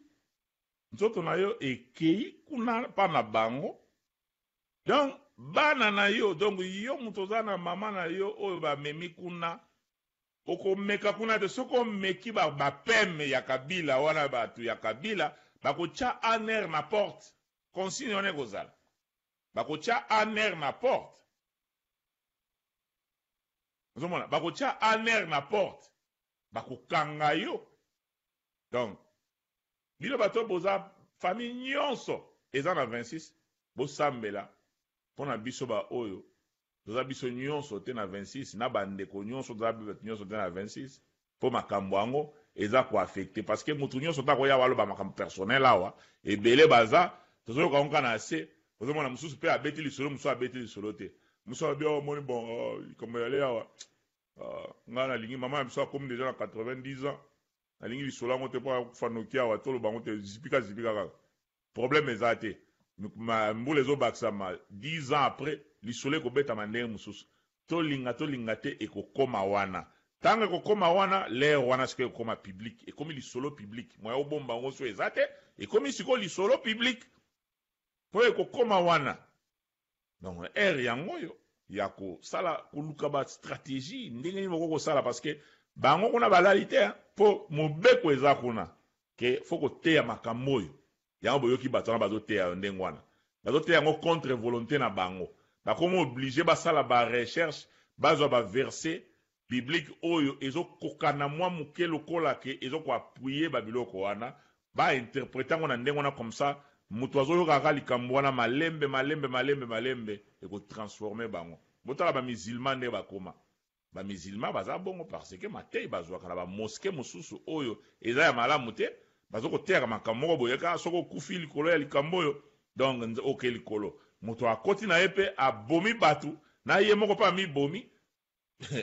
Speaker 1: nzoto na yo ekeyi kuna pa na bango, donc bana na yo, donc yo moto oza na mama na yo oyo bamemi kuna, okomeka kuna te. Soki omeki ba bapeme ya Kabila wana, bato ya Kabila bakotia ANR na porte. Consigne wana ekozala, bakotia ANR na porte. Ozomona, bakotia ANR na porte, bakokanga yo. Donc bino bato boza famille nyonso eza na 26, bosambela pona biso ba oyo toza biso nyonso te na 26, na bandeko nyonso toza bato nyonso te na 26, po makambo yango eza ko affecter, parce que mutu nyonso ta koya waloba makambo personnel awa, ebele baza tozoyoka yango kaka na se. Ozomona mosusu pe abeti lisolo, mosusu abeti lisolo te, mosusu alobi oh, omoni bon, oh, likambo ya le awa, oh, ngai nalingi mama na biso akomi deja na 90 ans, nalingi lisolo yango te mpo akufa noki awa, toloba yango te, zipika zipika kaka, problème eza te. Mbula ezobakisama 10 ans après, lisolo ekobetama ndenge mosusu. Tolinga tolinga te, ekokoma wana. Tango ekokoma wana, l'heure wana sikoyo ekokoma public, ekomi lisolo public, moyen obomba yango so eza te, ekomi sikoyo lisolo public po ekokoma wana. Donc heure yango oyo ya kosala, koluka ba stratégie ndenge nini bokoki kosala, parce que bango kuna balali te, hein, po mobeko eza kuna ke faut koteya makambo oyo. Yango boyoki bato wana bazoteya yo ndenge wana, bazoteya yango contre volonté na bango, bakomi oblige basala ba recherche, bazwa ba verset biblique oyo ezokokana mwa moke lokola ke ezoko appuyer ba biloko wana, ba interpreter yango na ndenge wana, comme ça moto azoyoka kaka likambo wana malembe malembe malembe malembe eko transformer bango. Botala ba musulman nde bakoma. Ba musulman baza bongo parce que mateyi bazwaka na ba mosquee mosusu oyo eza ya malamu te, bazo koteyaka makambo moko boye kaka soki okufi likolo ya likambo oyo donc oke likolo. Moto akoti na ye pe abomi batu na ye moko pe amibomi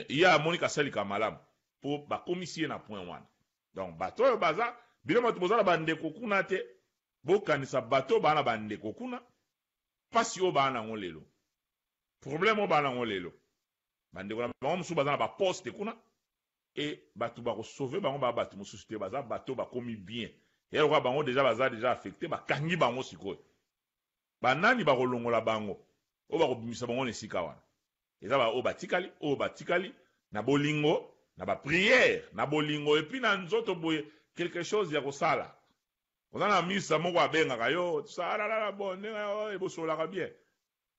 Speaker 1: ye amoni kasali ka malamu po bakomisi ye na point wana. Donc bato oyo baza bino bato boza na bandeko kuna te, bokanisa bato oyo baa na bandeko kuna pasi oyo baa nango lelo, problème oyo baa nango lelo. Bandeko na bango mosusu baza na ba poste kuna et bato bako sauver bango ba bato mosusu te, baza bato bakomi bien ya lokola bango deja baza deja affecte, bakangi bango sikoyo. Banani bakolongola bango oyo bakobimisa bango na esika wana? Eza ba oyo batikali, oyo batikali na bolingo, na ba prière, na bolingo et puis na nzoto boye quelque chose ya kosala. Oza na misa moko abengaka yo, tout ça, ah là là, bon, ndenge ebosolaka bien.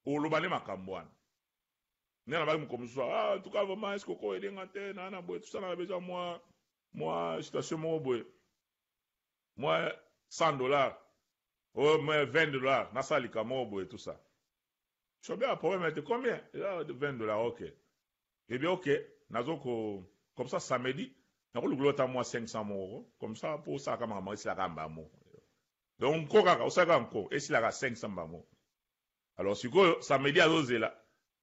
Speaker 1: Oloba nde makambo wana. Ndenge nalobaki mokolo mosusu, ah, en tout cas vraiment, est-ce que oko aider nga te, na na boye, tout ça, na besoin moi, moi situation moko boye. Moi $100, oh, moi $20, nasala likambo moko boye, tout ça. Chobe a problème te, combien? $20, ok. Eh bien, ok, nazo ko, comme ça samedi, nakolukula ata mwa 500 moko, comme ça po osalaka makambo esilaka mbala moko. Donc nko kaka, osalaka nko, esilaka 500 mbala moko. Alors sikoyo samedi azozela,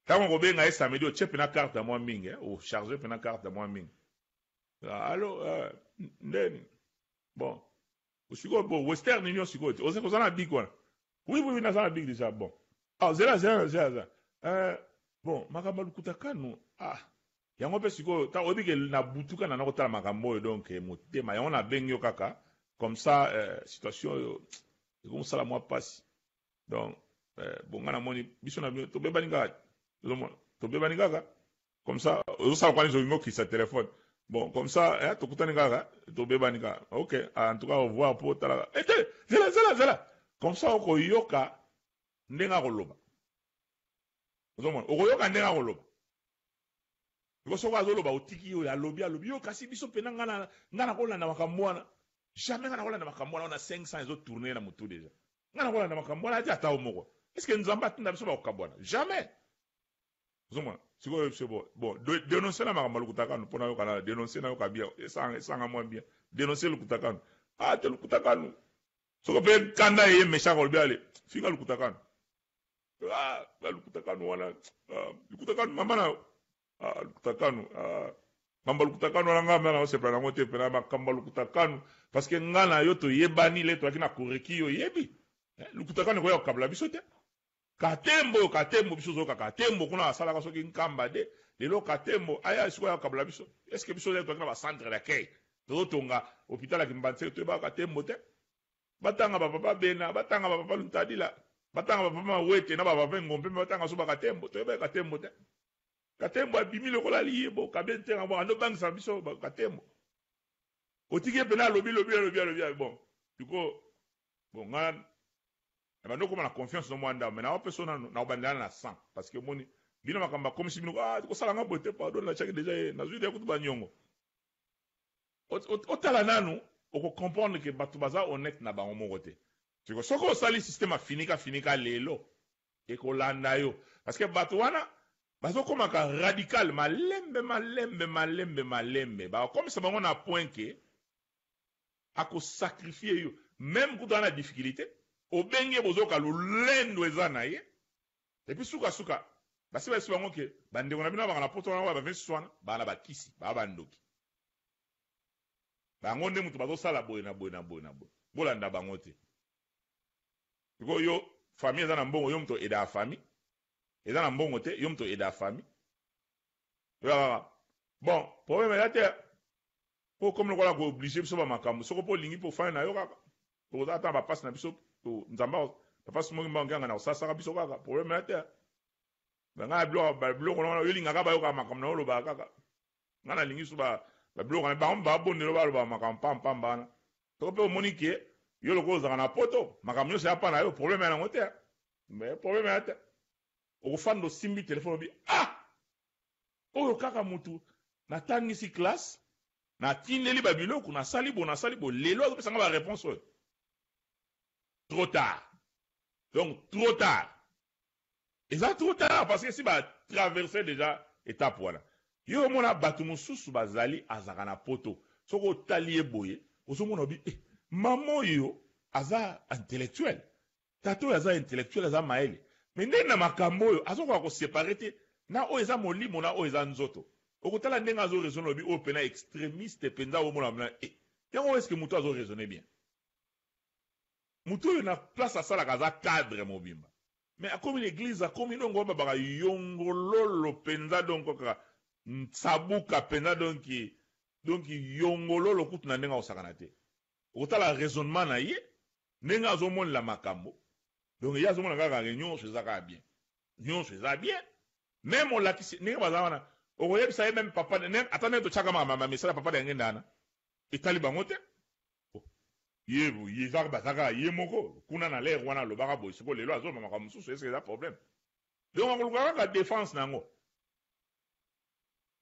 Speaker 1: ntango okobenga ye samedi, otie pena carte ya mwa mingi, eh, ocharge pena carte ya mwa mingi. Allo, ndeni? Bon, sikoyo bo Western Union sikoyo te, oza na bic wana? Oui, oui, oui, naza na bic déjà, bon. Ah, zela, zela, zela, zela. Bon, makambo ya lokuta kanu, ah, yango mpe sikoyo, ta oyebi ke na butu kana nakotala makambo oyo, donc motema, yango nabengi yo kaka, comme ça, situation oyo, ekomosala mwa pasi. Donc, bon, nga namoni, biso na bino, tobebani kaka, ozomona, tobebani kaka, comme ça, ozosala kwa nini olingi okisa téléphone. Bon, comme ça, eh, tokutani kaka, tobebani kaka. Ok, en tout cas, au revoir po talaka. Eh, te, zela, zela, zela. Comme ça, okoyoka ndenge akoloba. Ozomona, okoyoka ndenge akoloba. Iko soko azoloba otiki yo, alobi, alobi, yo kasi biso pena nga na, nga na kolanda makambo wana. Jamais nga na kolanda makambo wana, wana 500 ezo tourner na mutu déjà. Nga na kolanda makambo wana ati ata moko. Est-ce que Nzambe atinda biso bakokabwana? Jamais. Ozomona, sikoyo biso bo, bon, dénoncer na makambo lokuta kanu pona yoka na dénoncer na yoka bien, esanga, esanga moins bien. Dénoncer lokuta kanu. Ah, te lokuta kanu. Soko pe kanda ye méchant kolobi ale, finga lokuta kanu. Ah, ba lokuta kanu wana, ah, lokuta kanu mama na, ah, lokuta kanu, ah, mamba lokuta kanu wana nga mena osepela nango te pena makambo lokuta kanu parce que nga na yo toyebani le toyaki na koreki yo yebi. Eh, lokuta kanu koya kokabla biso te. Katembo, Katembo, biso zoka Katembo kuna asalaka soki nkamba de lelo Katembo aya sikoyo akabla biso. Est-ce que biso toyaki na ba centre d'accueil tozotonga hôpital ya Kimbanseke toyebaka Katembo te? Batanga ba papa Bena, batanga ba papa Lutadila, batanga ba papa Mawete na ba papa Ngompe, batanga so ba Katembo, toyebaka Katembo te. Katembo abimi lokola liyebo, kabe ntenga bon ando bangisa biso ba Katembo. Otiki ye pena alobi lobi alobi alobi bon. Du coup bon nga na bando koma na confiance no mwa ndambo, mais na opeso nanu na obandela na 100 parce que moni bino makambo bakomisi bino, ah kosala nga boye te, pardon, na chaki déjà ye nazwi deja kutu banyongo. Otala nanu oko comprendre que bato baza honnête na bango moko te. Siko soki osali système afinika finika lelo ekolanda yo parce que bato wana bazokomaka radical malembe malembe malembe malembe, bakomisa bango na point que ako sacrifier yo même kutu ana difficulté obenge bozoka lolendo eza na ye. Et puis suka suka basi basi bango ke bandeko na bino baka na poto wana ba 26 wana bana bakisi ba bandoki bango nde mutu bazosala boye na boye na boye na boye, bolanda bango te. Sikoyo yo famille eza na mbongo, yo mutu aida famille eza na mbongo te, yo mutu aida famille yo kaka bon problème eza te po comme lokola ko obliger biso ba makambo soko po lingi po fana na yo kaka toza ata ba passe na biso to nzamba papa simoki mbango nganga na kosasaka biso kaka problème eza te. Ba nga biloko ba biloko na yo lingaka ba yoka makambo na yo loba kaka nga na lingi so ba ba biloko na bango ba bondelo ba loba makambo pam pam bana to pe omoni ke yo lokola ozalaka na poto makambo nyonso ya pa na yo problème ya nango te, mais problème ya te okofanda osimbi téléphone obi ah oyo kaka mutu natangisi classe natindeli ba biloko nasali bo nasali bo lelo azopesa nga ba réponse oyo trop tard, donc trop tard. Eza trop tard parce que si ba traverser dejà etape wana. Yo omona batu mosusu bazali azalaka na poto soki otali ye boye ozomona obi eh maman oyo aza intellectuel tata oyo aza intellectuel aza mayele mais nde na makambo oyo azokoka ko separer te na oyo eza molimo na oyo eza nzoto okotala ndenge azo raisonner olobi oyo pena extremiste penza omona pena eh yango est ce que mutu azo raisonner bien mutu oyo na place asalaka aza cadre mobimba Mais akomi na eglise akomi donc oyo babaka yongololo penza donc kaka nsabuka penza donc donc yongololo kutu na ndenge akosakana te okotala raisonnement na ye ndenge azomonela makambo donc ye azomona kaka ke nyonso eza kaka bien nyonso eza bien meme olakisi ndenge baza wana okoyebisa ye meme papa ata ndenge totyaka misala papa na yange ndana etali bango te Ye ye eza baza kaka ye moko kuna na l'heure wana alobaka boye sikoyo lelo azoloba makambo mosusu est-ce que eza problème? Donc akoluka kaka defense na yango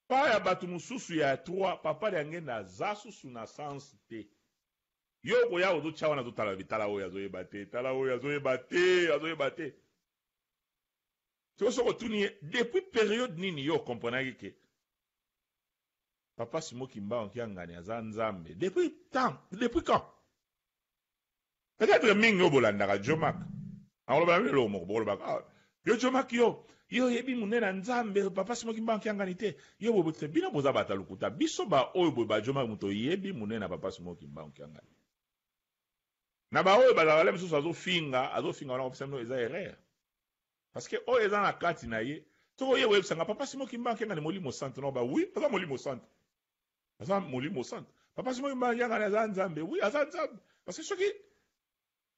Speaker 1: pa ya bato mosusu ya 3 papa Diangenda aza susu na sens te. Yo okoya ozotia wana azotala bitala oyo azoyeba te tala oyo azoyeba te azoyeba te. Sikoyo soki otuni ye depuis periode nini yo okomprenaki ke Papa Simon Kimbangu Kiangani aza Nzambe depuis temps depuis quand? Peut-etre mingi oyo bolandaka Djomack nakoloba na bino eloko moko bokolobaka ah, yo Djomack yo yo oyebi monene ya Nzambe Papa Simon Kimbangu Kiangani te yo boye te bino boza bata lokuta biso ba oyo boye ba Djomack moto oyebi monene ya Papa Simon Kimbangu Kiangani na ba oyo bazalaka le mosusu azofinga azofinga wana kopesa bino eza erreur. Parce que oyo eza na kati na ye soki oye koyebisa nga papa Simon Kimbangu Kiangani molimo santu na ba oui aza molimo santu aza molimo santu papa Simon Kimbangu Kiangani aza nzambe oui aza nzambe parce que soki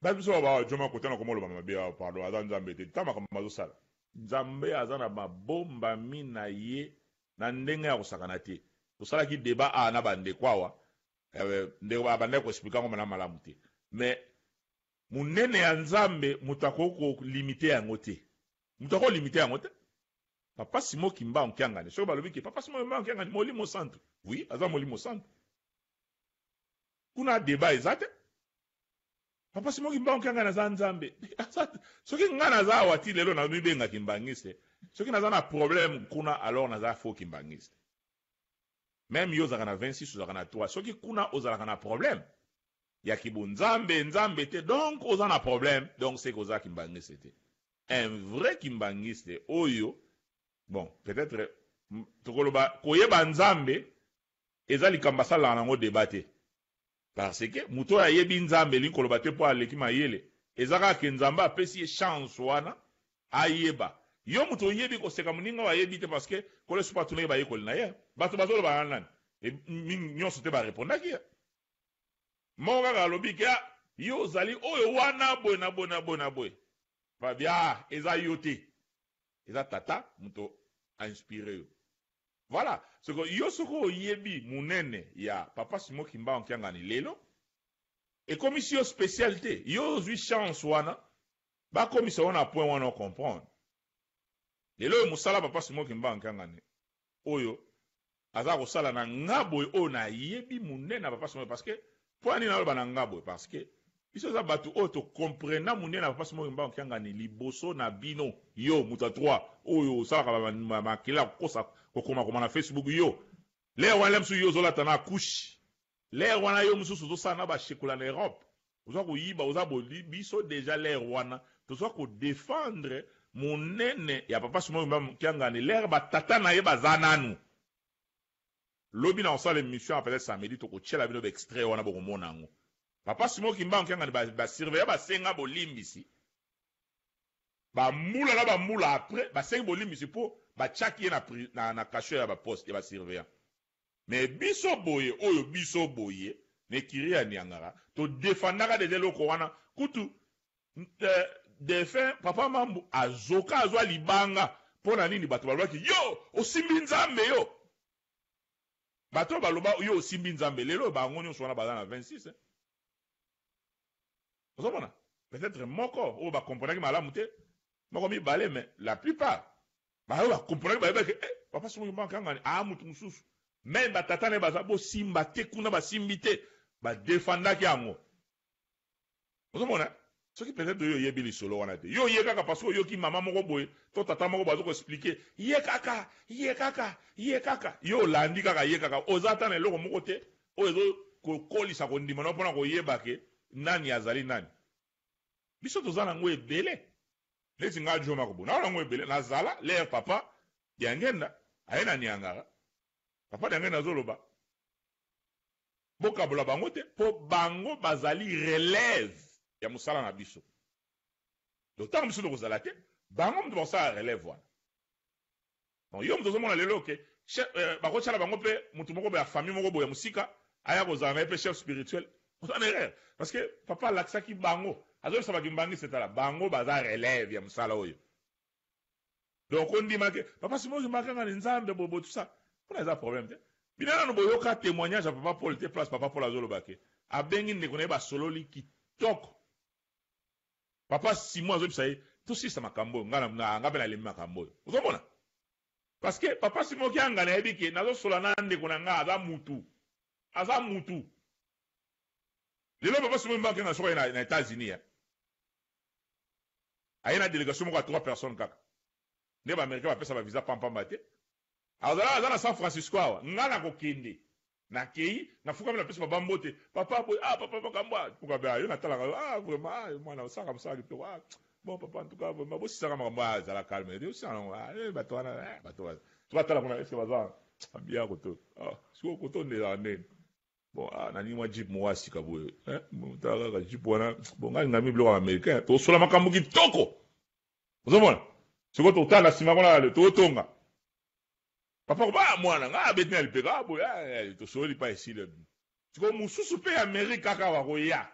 Speaker 1: ba biso ba joma kota na komoloba mabe ah, pardon aza nzambe te ta makambo azosala nzambe aza na mabombami na ye na ndenge ya kosakana te tosalaki debat awa na bandeko awa eh, ndeko abandaki koexplike yango mana malamu te mais Munene ya Nzambe moto akoki ko limiter yango te. Moto akoki limiter yango te. Papa Simon Kimbangu Kiangani, soki balobi ke Papa Simon Kimbangu Kiangani molimo santu, oui, aza molimo santu. Kuna debat eza te. Papa Simon Kimbangu Kiangani aza Nzambe. Soki nga naza awa ti lelo na mibenga Kimbangiste, soki naza na problème kuna alors naza faux Kimbangiste. Meme yo ozalaka na 26 ozalaka na 3, soki kuna ozalaka na problème ya kibonzambe nzambe te donc oza na problème donc c'est que oza kimbangiste te un vrai kimbangiste oyo bon peut-être tokoloba koyeba nzambe eza likambo asalaka nango debat te parce que moto oyo ayebi nzambe elingi koloba te mpo aleki mayele eza kaka ke nzambe apesi ye chance wana ayeba yo moto oyebi koseka moninga oyo ayebi te parce que kolo esupa atunaki bayekoli na ye bato bazoloba na nani nyonso te barepondaki ye Moko kaka alobi ke ah yo ozali oyo wana boye na boye na boye na boye. Babi ah eza yo te. Eza tata moto a inspire yo. Voilà, soko yo soko oyebi munene ya papa Simon Kimbangu Kiangani lelo ekomisi yo special te. Yo ozwi chance wana bakomisa yo na point wana o comprendre. Lelo oyo mosala papa Simon Kimbangu Kiangani oyo aza kosala na nga boye oyo nayebi munene ya papa Simon parce que pona nini naloba na nga boye parce que biso eza batu oyo to comprena munene ya papa Simon Kimbangu Kiangani liboso na bino yo moto ya 3 oyo osalaka ba makelele ya kokosa kokoma koma na Facebook yo lere wana mosusu yo ozolata na couche lere wana yo mosusu ozosala na ba shekola na Europe oza koyiba oza boli biso deja lere wana toza ko defendre monene ya papa Simon Kimbangu Kiangani lere ba tata na ye baza nanu lobi na kosala emission peut-être samedi tokotiela bino ba extrait wana bokomona yango papa Simon Kimbangu Kiangani ba, ba surveillant basenga bolimbisi ba mbula na ba mbula après basengi bolimbisi po batiaki ye na, na, na cachot ya ba poste ya ba surveillant Mais biso boye oyo biso boye na ecurie ya Niangara to defendaka dejà eloko wana kutu defunt papa Mambu azoka azwa libanga pona nini batu balobaki yo osimbi Nzambe yo bato oyo baloba yo osimbi Nzambe lelo bango nyonso wana baza na 26 eh? Ozomona peut-être moko oyo ba comprenaki malamu te moko mibale mais la plupart bayo ba comprenaki bayebaki eh papa soki mbanka ngani ah mutu mususu mais ba tata na ye baza bosimba te kuna basimbi te ba defendaki yango ozomona. Soki peut-être yo oyebi lisolo wana te, yo oye kaka parce que oyoki mama moko boye to tata moko boye azo ko expliquer, ye kaka, ye kaka, ye kaka, yo olandi kaka ye kaka, oza ata na eloko moko te oyo ezo kokolisa kondima na yo pona koyeba ke nani azali nani. Biso toza na yango ebele. Neti nga Djo Makobo, naza na yango ebele. Nazala leur papa Diangenda aye na Niangara, papa Diangenda azoloba Bokabola bango te po bango bazali relève ya mosala na biso. Donc tango biso tokozala te, bango moto bakosala relève wana. Donc yo moto ozomona lelo ke chef, euh, bakotiala bango pe moto moko ya famille moko boye ya mosika aya kozala na ye pe chef spirituel. Oza na erreur parce que papa alakisaki bango, azoyebisa ba kimbanguiste tala bango baza relève ya mosala oyo. Donc kondima ke papa Simon Kimbakanga ni Nzambe bobo tout ça kuna eza problème te. Bino nanu boyoka témoignage ya papa Paul te place papa Paul azoloba ke abengi ndeko na ye basololi kitoko. Papa Simon azobisa ye tosilisa makambo oyo nga na nga pe nalembi makambo oyo. Ozomona? Parce que papa Simon Kiangani ayebi ke nazosola na ndeko na nga aza mutu. Aza mutu. Lelo papa Simon Kimbakanga soki aye na, na États-Unis eh. Aye na delegation moko ya 3 personnes kaka. Nde ba americains bapesa ba visa pamba pamba te. Azala aza na San Francisco awa. Nga nakokende. Nakeyi, nafukami napesi papa mbote. Papa boye, ah papa makambo ah. Pourquoi ba yo natalaka yo, ah vraiment ah mwana osalaka mosala kitoko. Ah bon papa en tout cas vraiment bosisaka makambo ah zala calme. Osala yango ah eh, bato wana eh bato wana. Soki atala kuna est-ce que baza biya koto. Ah sikoyo koto nde ezalaka ndenge. Bon, ah, nalingi mwa jeep moko ya sika boye. Eh, tala kaka jeep wana. Bon, ngai ngai biloko ya américain. Tosola makambo kitoko. Ozomona? Sikoyo totala na nsima kuna ale totonga. Papa ko ah mwana ngai abeti na lipeka ah boye ah, eh, tosololi pa esili. Sikoyo mosusu mpe ya Amerique kaka wakoya.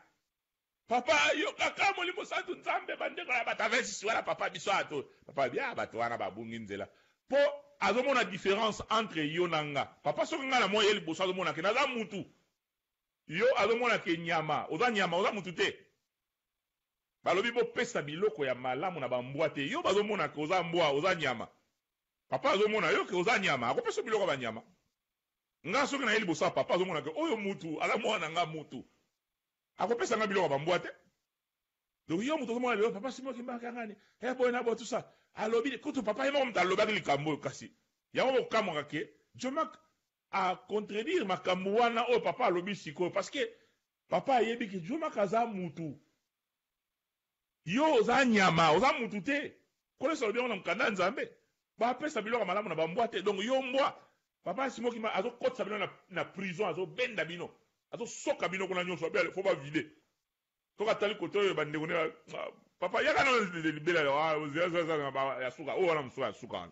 Speaker 1: Papa yo kaka molimo santu nzambe bandeko na bato avesisi wana papa biso ato papa bia bato wana babungi nzela po azomona difference entre yo na nga papa soki nga na moi ye liboso azomona ke naza mutu yo azomona ke nyama oza nyama oza mutu te balobi bopesa biloko ya malamu na bambwa te yo bazomona ke oza mbwa oza nyama papa azomona yo ke oza nyama akopesa biloko ya banyama nga soki na ye liboso ya papa azomona ke oyo mutu aza mwana nga mutu Akopesa nga biloko ya ba mbwa te. Donc yo moto ozomona lelo papa Simon Kimbangu Kiangani eh boye na boye tout ça alobi kutu papa ye moko moto alobaki likambo oyo kasi yango bokamwaka ke Djomack a contredire makambo wana oyo papa alobi sikoyo parce que papa ayebi ke Djomack aza mutu yo oza nyama oza mutu te Nkolo Yesu alobi yango na mokanda ya Nzambe bapesa biloko ya malamu na bambwa te donc yo mbwa Papa Simon Kimbangu azokotisa bino na, na prison, azobenda bino, azosoka bino kuna nyonso, abe faut ba vider. Soki atali kote oyo bandeko ne ah, papa yaka na libela ah, ya suka oyo wana mosusu ya suka wana.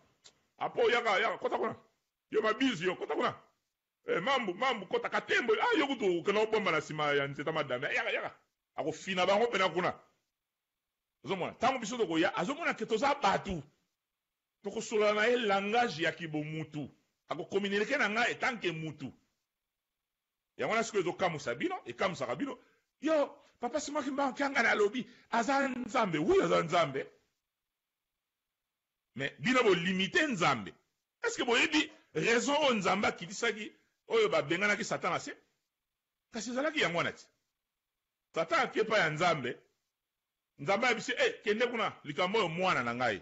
Speaker 1: Apo yaka yaka kota kuna. Yo mabizi yo kota kuna. Eh, mambu mambu kota katembo ah yo kutu okenda obomba na sima ya nzeta madame yaka yaka akofina bango pena kuna. Ozomona ntango biso tokoya azomona ke toza bato Tokosolola na ye langage ya kibomutu. Ako communiquer na nga etant que mutu. Yango wana sikoyo ezokamwisa bino, ekamwisaka bino. Yo, papa Simon Kimbangu Kiangani alobi aza Nzambe. Oui, aza Nzambe. Mais bino bo limiter Nzambe. Est-ce que boyebi raison oyo Nzambe akitisaki oyo babenganaki Satan na se? Kasi ezalaki yango wana ti. Satan ake epai ya Nzambe, Nzambe ayebisi ye, eh, kende kuna, likambo oyo mwana na ngai.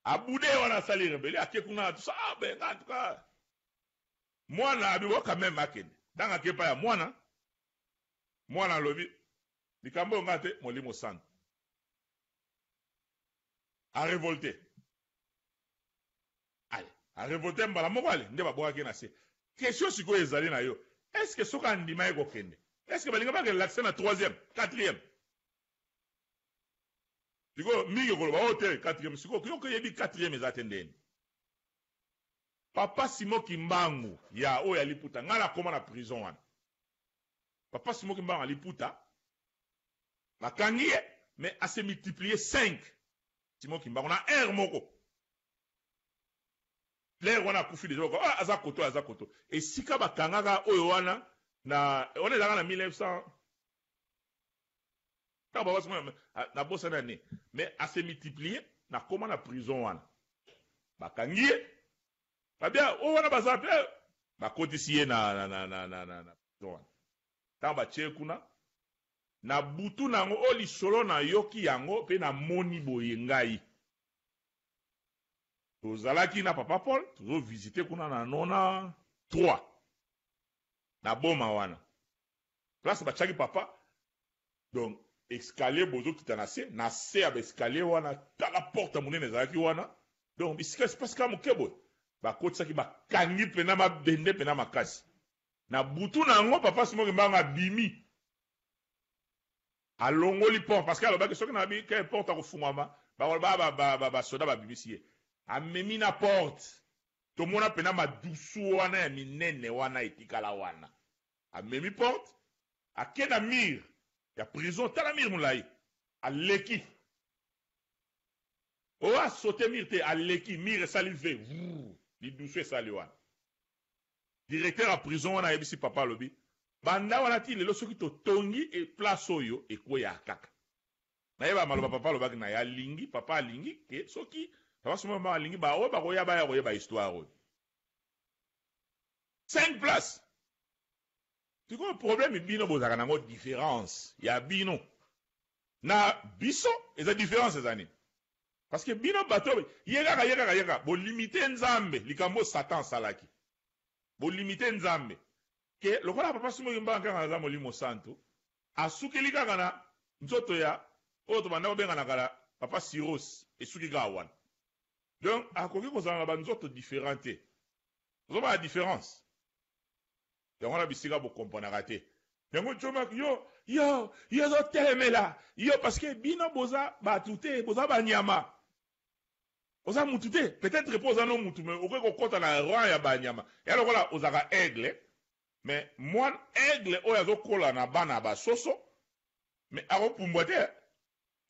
Speaker 1: Abude wana asali rebellion, ake kuna, tout ça, ah, ben, en tout cas, mwana abi bo quand même akende. Ntango ake epai ya mwana, mwana alobi, likambo oyo ngai te, Molimo Santu. A revolte. Ale, a revolte mbala moko, ale, nde babwakaki ye na se. Question sikoyo ezali na yo, est ce que soki andimaki kokende, est ce que balingi ba relaxer na troisième, quatrième? Sikoyo mingi okoloba oh te quatrième, sikoyo yo oyebi quatrième eza te ndeni? Papa Simon Kimbangu ya oyo ya liputa, ngai nakoma na prison wana. Papa Simon Kimbangu ya liputa, bakangi ye, mais a se multiplier 5. Simon Kimbangu na heure moko. L'heure wana akufi dejà bako ah aza koto aza koto esika bakangaka oyo wana na wana ezalaka na 1900 ntango baba sima nabosani année mais a se multiplier nakoma na prison wana bakangi ye babia oyo wana baza pe bakotisi ye na na na na na, na, na prison wana ntango batie kuna. Na butu na yango, oyo lisolo nayoki yango pe namoni boye ngai. Tozalaki na papa Paul, tozo visiter kuna na nona 3 na boma wana. Place batiaki papa, donc escalier bozo kita na se, na se ya ba escalier wana tala porte ya munene ezalaki wana, donc bisika espace kaka moke boye. Bakotisaki bakangi pena mabende pena makasi. Na butu na yango papa Simon Kimbangu abimi alongoli porte parce que alobaki soki na bi ke porte akofungwama bakoloba ba ba ba ba soda babimisi ye amemi na porte tomona pena madusu wana ya minene wana etikala wana amemi porte ake na mur ya prison tala mur molayi aleki oyo asote mur te aleki mur esali v lidusu esali wana. Directeur ya prison wana ayebisi papa alobi banda wana ti lelo soki totongi e place oyo ekweyaka kaka. Nayeba maloba papa alobaki naye alingi papa alingi ke soki papa Simon Kimbangu alingi ba oyo bakoya baya koyeba histoire oyo. 5 places. Sikoyo problème bino bozalaka nango difference ya bino na biso eza difference eza nini? Parce que bino bato ye kaka ye kaka ye kaka bo limite Nzambe likambo oyo Satan asalaki bo limite Nzambe ke lokola papa Simon Kimbangu kaka aza molimo santu asukeli kaka na nzoto ya oyo tobanda kobenga na kala papa Siros esuki kaka wana donc akoki kozala na ba nzoto different te ozomona difference Yango wana bisika bo comprenaka te. Yango Djo Marc yo yo yo ozo telemela yo parce que bino boza batu te boza ba nyama. Oza mutu te peut etre po oza no mutu mais okoki kokota na rang ya ba nyama. Ya lokola ozalaka aigle mais mwana aigle oyo azo kola na bana ya ba soso mais ako pumbwa te.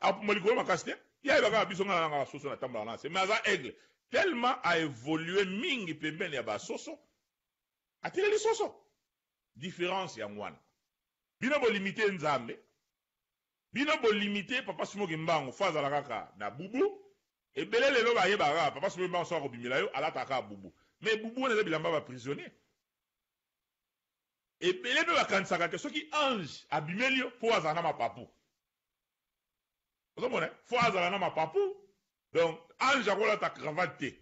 Speaker 1: Apumbwa likolo makasi te. Ye ayeba kaka biso nga na nanga soso na tambolaka na se mais aza aigle tellement a evoluer mingi pembeni ya ba soso. Ateleli soso. Difference yango wana. Bino bo limite Nzambe. Bino bo limite papa Simon Kimbangu faut azala kaka na bubu. Ebele lelo bayebaka kaka papa Simon Kimbangu soki akobimela yo alataka kaka bubu. Mais bubu wana eza bilamba ya ba prisonniers. Ebele pe bakanisaka ke soki ange abimeli yo faut azala na mapapu. Ozomona? Faut azala na mapapu. Donc ange akolata cravate te.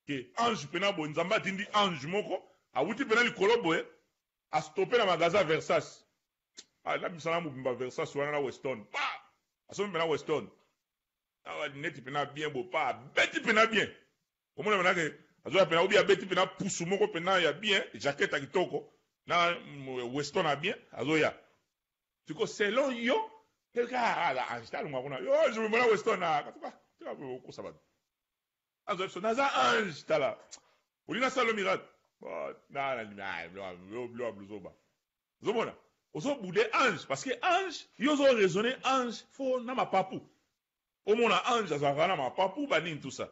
Speaker 1: Ke ange pena boye nzambe atindi ange moko awuti pena likolo boye a stoppe na magasin ya Versace ah na bimisa na mobimba Versace wana na Weston pa asombi pena Weston na ba lunette pena bien boye pa abeti pena bien omona pena ke azoya pena obi abeti pena pusu moko pena ya bien jaquette ya kitoko na Weston ya bien azoya siko selon yo kaka ange talongwa kuna yo ange mobimba na Weston na katuka tika okosa bato Azo biso naza ange tala. Olingi nasala yo miracle? Na na na yo bilo ya buzoba. Ozomona? Ozo boude ange parce que ange yo ozo raisonner ange faut na mapapu. Omona ange azalaka na mapapu ba nini tout ça.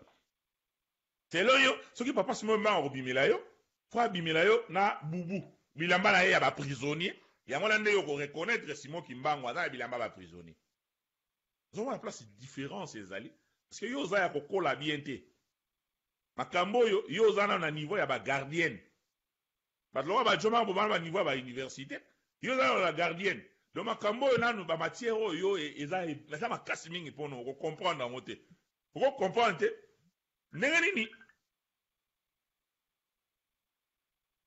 Speaker 1: Selon yo soki papa Simon Kimbangu akobimela yo faut abimela yo na bubu bilamba na ye ya ba prisonnier yango wana nde yo ko reconnaitre Simon Kimbangu aza na bilamba ba prisonnier. Ozomona place difference ezali parce que yo oza ya kokola bien te. Makambo oyo yo oza nano na niveau ya ba gardienne. Bato lokola ba Djo Marc bana ba niveau ya ba université, yo oza nano na gardienne. Donc makambo oyo nanu ba matière oyo yo eza eza makasi mingi pona oko comprendre yango te. Oko comprendre te ndenge nini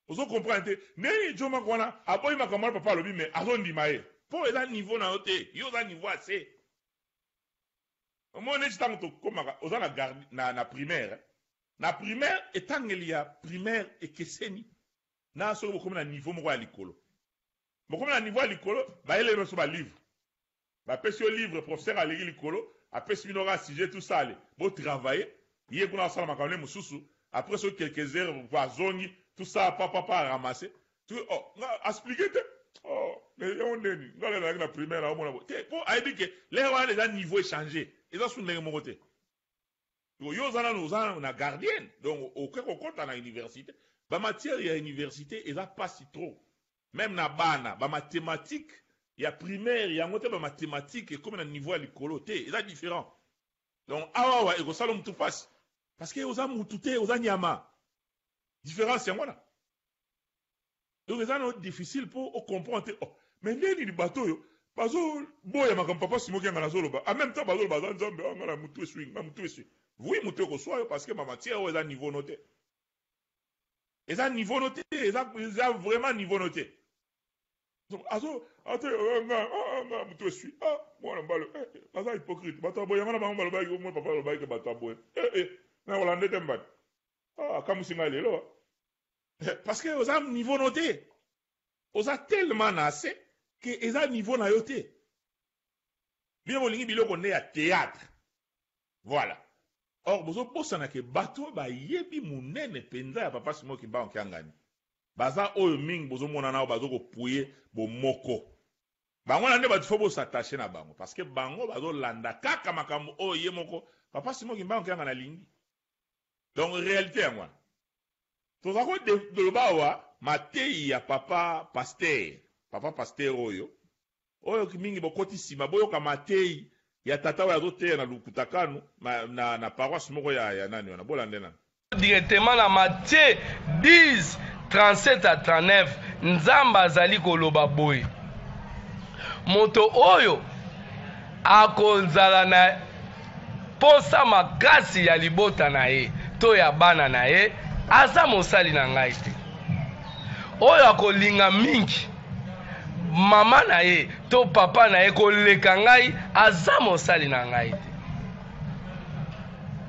Speaker 1: Ozo comprendre te ndenge nini djo mako wana aboyi makambo wana papa alobi mais azo ndima ye po eza niveau na yo te yo oza niveau ya se omoni neti tango tokomaka oza na garde na, na primaire na primaire etangeli ya primaire ekeseni na soki bokomi na niveau moko ya likolo bokomi na niveau ya likolo bayeleli biso ba livre Bapesi yo livre professeur aleki likolo apesi bino kaka sujet tout ça alle bo travailler ye kuna asala makambo ne mususu après soki quelques heures azongi tout ça pa pa pa ramasse tu oh nga expliquer te oh mais yango ndeni nga nazalaki na primaire aomona bo te po ayebi ke l'heure wana eza niveau echanger eza su ndenge moko te. Yo oza nanu oza na gardienne donc okoki kokota na universite ba matière ya universite eza pasi trop meme na bana ba mathematique ya primaire yango te ba mathematique ekomi na niveau ya likolo te eza different donc awa awa ekosala mutu pasi parce que oza mutu te oza nyama difference yango wana donc eza no difficile po o comprendre te oh mais nde nini bato oyo Bazo boya makambo papa Simon Kiangani azo loba en meme temps bazo loba aza nzambe ah nga na mutu esui nga mutu esui oui mutu eko sua yo parce que ba matière oyo eza niveau no te eza niveau no te eza eza vraiment niveau no te donc azo ate ah, nga ah, nga mutu esui ah mwana mbalo eh, eh, baza hypocrite bato ya boye yango na bango balobaki omoi papa alobaki ke bato ya boye eh, eh, na kolanda te mbadi ah, akamwisi ngai lelo ah. Parce que oza niveau no te. Oza tellement na se que eza niveau na yo te. Bino bolingi biloko nde ya theatre. Voilà. Or bozo bosana ke batu oyo bayebi munene penza ya papa Simon Kimbangu Kiangani baza oyo mingi bozo mona nao bazo ko puye bomoko. Bango wana nde batu faut bo s'attacher na bango parce que bango bazo landa kaka makambo oyo ye moko papa Simon Kimbangu Kiangani alingi. Donc realite yango wana. Toza ko loba awa mateyi ya papa pasteur, papa pasteur oyo, oyo mingi bokoti sima boyoka mateyi ya tata oyo azo teya na lukutakanu na, na paroisse moko ya, ya nani wana, bolande nanu.
Speaker 2: Directement na Matthieu 10, 37 à 39, Nzambe azali koloba boye, Moto oyo akozala na Posa makasi ya libota na ye to ya bana na ye, aza mosali na ngai te. Oyo akolinga mingi mama na ye to papa na ye koleka ngai, aza mosali na ngai te.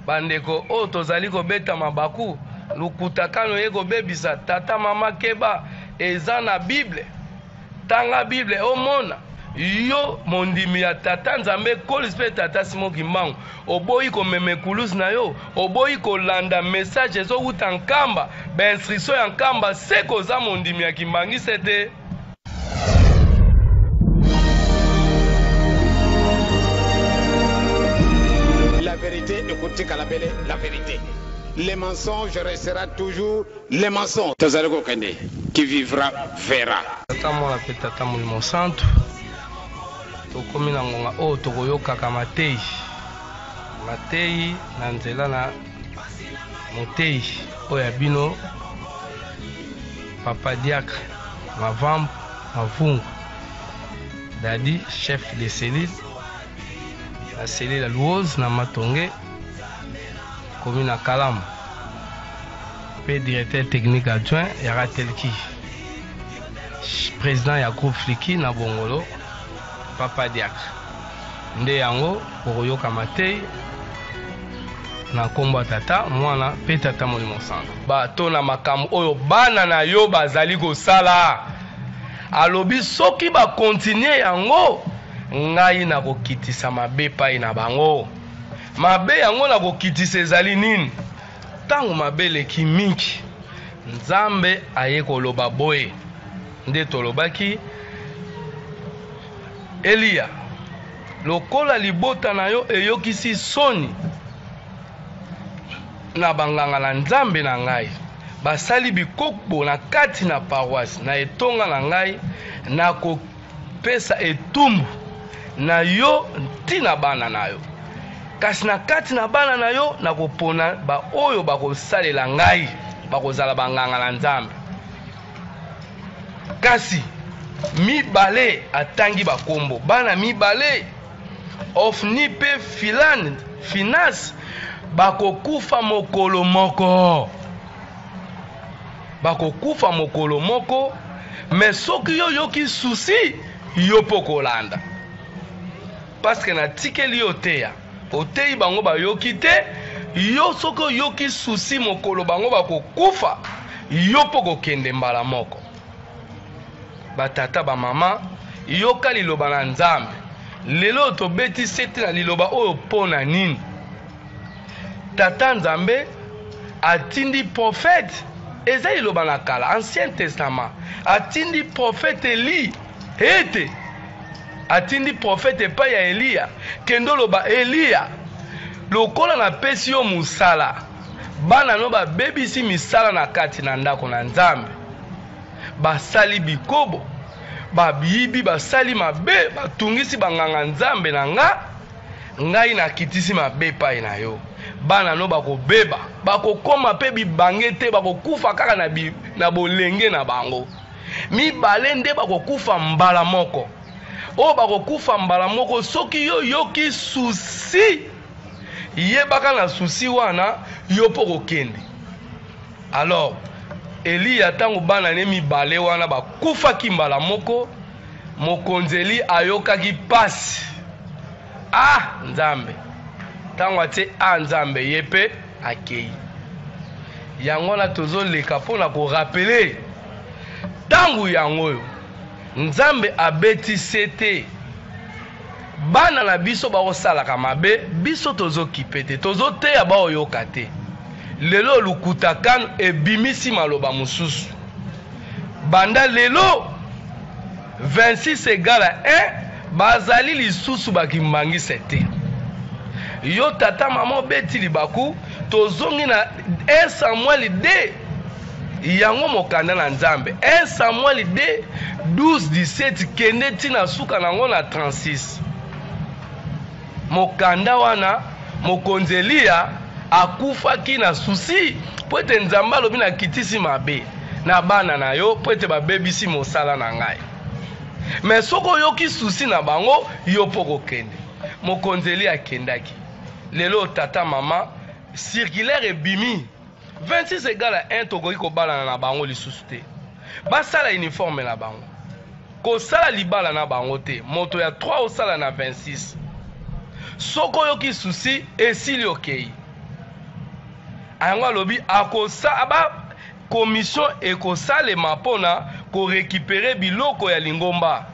Speaker 2: Bandeko oyo tozali kobeta mabaku, lokuta kano ye kobebisa tata mama keba, eza na Bible. Tanga Bible omona. Yo mondimi ya Tata Nzambe Kolis mpe Tata Simon Kimbangu, oboyi komema ekuluzu na yo, oboyi kolanda message ezowuta Nkamba, ba instruction ya Nkamba, seke oza mondimi ya Kimbangiste te.
Speaker 3: La verite ekotikala bele la verite. Le mensonge restera toujours Le mensonge. Tozali kokende, qui vivra verra.
Speaker 2: Tata Mwana mpe Tata Molimo Santu, tokomi na ngonga oyo tokoyokaka mateyi, mateyi na nzela na moteyi oyo ya bino Papa Diacre Mavambu Mavungu Dadi, chef de cellule na cellule ya Luozi na Matonge, commune ya Kalamu. Mpe directeur technique adjoint ya Ratelki, president ya groupe Fliki na Bongolo, Papa Diacre. Nde yango bokoyoka mateyi na nkombo ya Tata, Mwana mpe Tata Molimo Santu. Bato na makambo oyo bana na yo bazali kosala, alobi soki ba continuer yango, ngai nakokitisa mabe epai na bango. Mabe yango nakokitisa ezali nini? Ntango mabe eleki mingi, Nzambe aye koloba boye, nde tolobaki, Eliya, lokola libota na yo eyokisi soni na banganga na Nzambe na ngai, basali bikokbo na kati na paroisse na etonga na ngai, nakopesa etumbu na yo ntina bana na yo. Kasi na kati na bana na yo, nakopona baoyo bakosalela ngai, bakozala banganga na Nzambe. Kasi mibale atangi bakombo, bana mibale, Ofni mpe Filan, Finas, bakokufa mokolo moko. Bakokufa mokolo moko, mais soki yo oyoki souci, yo mpe okolanda. Parce que na tikeli yo oteya, oteyi bango bayoki te, yo soki oyoki souci mokolo bango bakokufa, yo mpe okokende mbala moko. Ba tata ba mama, yoka liloba na Nzambe. Lelo oyo tobeti sete na liloba oyo mpo na nini? Tata Nzambe atindi prophète, eza liloba na kala, Ancien Testament, atindi prophète Elie ete Atindi profete epai ya Eliya, Kende oloba, Eliya, lokola napesi yo mosala, bana no babebisi misala na kati na ndako na Nzambe, basali bikobo, bayibi, basali mabe, batungisi banganga Nzambe na nga, ngai nakitisi mabe epai na yo. Bana no bakobeba, bakokoma mpe bibange te, bakokufa kaka na, bi, na bolenge na bango. Mibale nde bakokufa mbala moko. Oyo bakokufa mbala moko soki yo oyoki souci, yebaka na souci wana yo mpo kokende. Alors Eliya ntango bana ne mibale wana bakufaki mbala moko, mokonzi Eli ayokaki pasi. Ah Nzambe! Ntango atie ah Nzambe, ye mpe akei. Yango wana tozoleka mpo na korapele ntango yango oyo Nzambe abeti sete. Bana na biso bakosalaka mabe, biso tozokipe te, tozoteya baoyoka te. Lelo lukuta kan ebimisi maloba mosusu. Banda lelo 26 egala 1 bazali lisusu ba kimbanguiste te. Yo tata mama obeti libaku, tozongi na 1 Samuel 2 yango mokanda na Nzambe 1 Samuel 2 12 17 kende ti na suka nango na 36. Mokanda wana mokonzi Eliya akufaki na souci mpo ete Nzambe alobi nakitisi mabe na bana na yo mpo ete babebisi mosala na ngai. Mais soki oyoki souci na bango yo mpo okokende. Mokonzi Eliya akendaki. Lelo tata mama circulaire ebimi 26 egale à 1 tokoki kobalana na bango lisusu te. Basala uniforme na bango. Kosala libala na bango te. Moto ya 3 osala na 26. Soki oyoki souci esili okei. Yango alobi akosa ba commission ekosalema pona ko recuperer biloko ya lingomba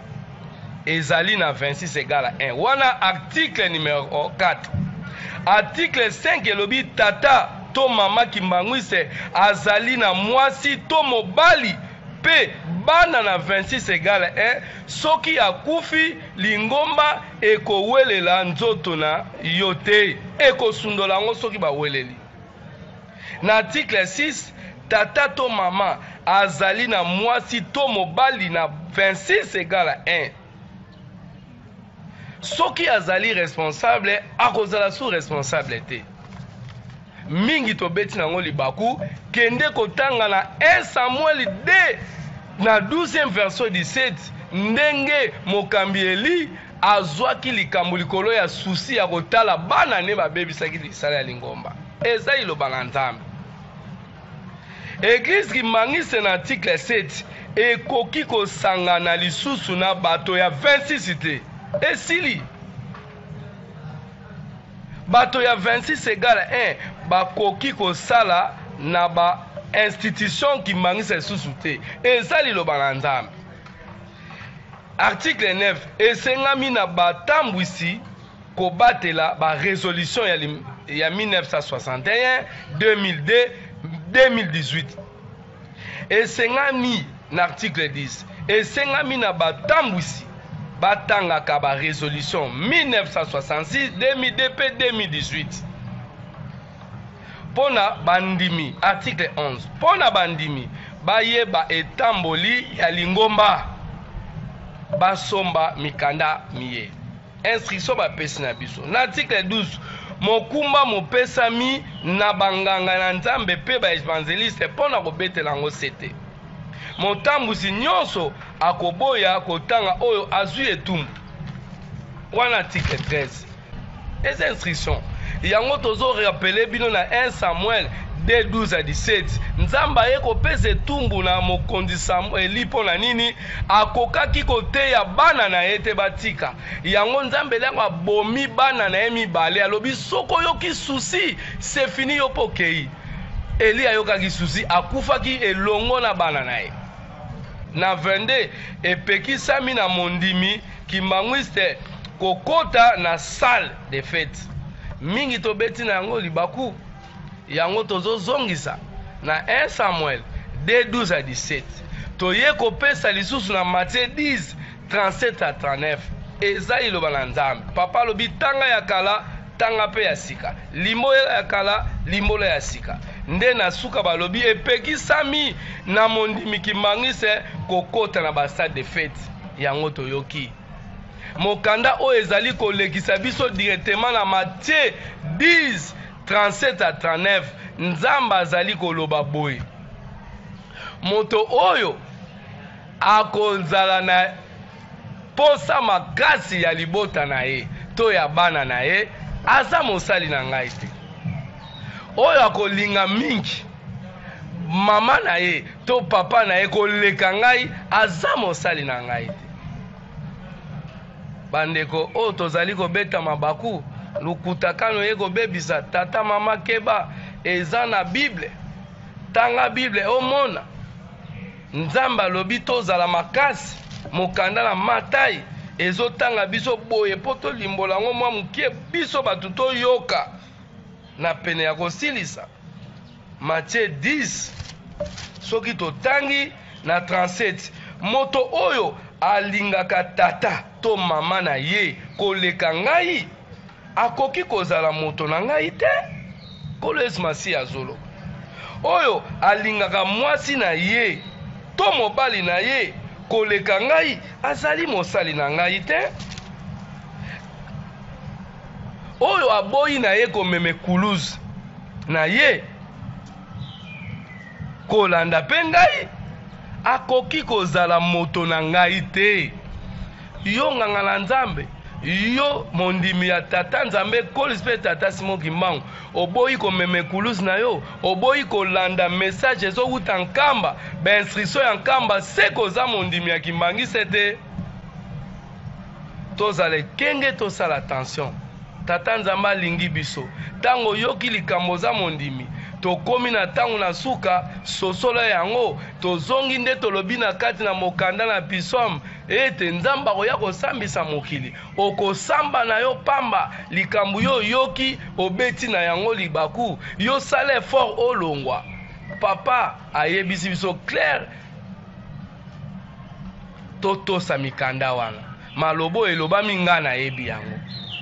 Speaker 2: ezali na 26 egala 1 wana article numero 4. Article 5 elobi tata to mama kimbanguiste azali na mwasi to mobali pe bana na 26 egale 1 soki akufi lingomba ekowelela nzoto na yo te, ekosundola yango soki baweleli. Na article 6, tata to mama azali na mwasi to mobali na 26 egale 1 soki azali responsable akozala sous responsable te. Mingi tobeti nango libaku, kende kotanga na 1 Samuel 2 na 12e verset 17 ndenge mokambi Eli azwaki likambo likolo ya souci ya kotala bana ne babebisaki lisala ya lingomba. Eza liloba na Nzambe. Eglise Kimbanguiste na article 7 ekoki kosangana lisusu na bato ya 26 te. Esili. Bato ya 26 egale 1 bakoki kosala na ba institution kimbanguiste lisusu te. Eza liloba na Nzambe. Article 9 esengami na batambwisi kobatela ba resolution ya 1961, 2002, 2018. Esengami na article 10 esengami na batambwisi batangaka ba resolution 1966, 2002 pe 2018. Pona bandimi, article 11, pona bandimi bayeba etamboli ya lingomba, basomba mikanda miye. Instruction bapesi na biso. Na article 12, mokumba mopesami na banganga na Nzambe pe ba evangeliste pona kobetela yango sete. Motambwisi nyonso akoboya kotanga oyo azwi etumbu. Wana article 13. Eza instruction. Yango tozo rappeler bino na 1 Samuel 2, 12 à 17. Nzambe aye kopesa etumbu na mokonzi Samuel Eli mpo na nini? Akokaki koteya bana na ye te batika. Yango Nzambe Eli yango abomi bana na ye mibale. Alobi soki oyoki souci, c'est fini yo mpo okei. Eli ayokaki souci, akufaki elongo na bana na ye. Na 22, epekisami na mondimi kimbanguiste kokota na salle de fete. Mingi tobeti na yango libaku. Yango tozozongisa na 1 Samuel 2, 12 à 17. Toye kopesa lisusu na Matthieu 10, 37 à 39. Eza liloba na Nzambe. Papa alobi tanga ya kala, tanga pe ya sika. Limbola ya kala, limbola ya sika. Nde na suka balobi epekisami na mondimi kimbanguiste kokota na ba salle de fete. Yango toyoki. Mokanda oyo ezali kolekisa biso directement na Matthieu 10, 37 à 39. Nzambe azali koloba boye. Moto oyo akozala na posa makasi ya libota na ye to ya bana na ye, aza mosali na ngai te. Oyo akolinga mingi mama na ye to papa na ye koleka ngai, aza mosali na ngai te. Bandeko oyo tozali kobeta mabaku, lokuta kano ye kobebisa tata mama keba, eza na Bible. Tanga Bible omona. Nzambe alobi tozala makasi. Mokanda na Matai ezotanga biso boye mpo tolimbola yango mwa moke, biso bato toyoka na pene ya kosilisa. Matthieu 10, soki totangi na 37, moto oyo alingaka tata to mama na ye koleka ngai akoki kozala moto na ngai te. Nkolo Yesu Masiya azoloba. Oyo alingaka mwasi na ye to mobali na ye koleka ngai azali mosali na ngai te. Oyo aboyi na ye komema ekuluzu na ye kolanda mpe ngai akoki kozala moto na ngai te. Yo nganga na Nzambe, yo mondimi ya Tata Nzambe Kolis mpe Tata Simon Kimbangu, oboyi komema ekuluzu na yo, oboyi kolanda message ezowuta Nkamba, ba instruction ya Nkamba, seke oza mondimi ya Kimbangiste te. Tozala ekenge, tosala attention. Tata Nzambe alingi biso. Tango oyoki likambo oza mondimi, tokomi na tango na suka, sosola yango. Tozongi nde tolobi na kati na mokanda na Psaume ete Nzambe akoya kosambisa mokili. Okosamba na yo pamba, likambo yo oyoki obeti na yango libaku, yo sala effort olongwa. Papa ayebisi biso clair. Totosa mikanda wana. Maloba oyo elobami ngai nayebi yango.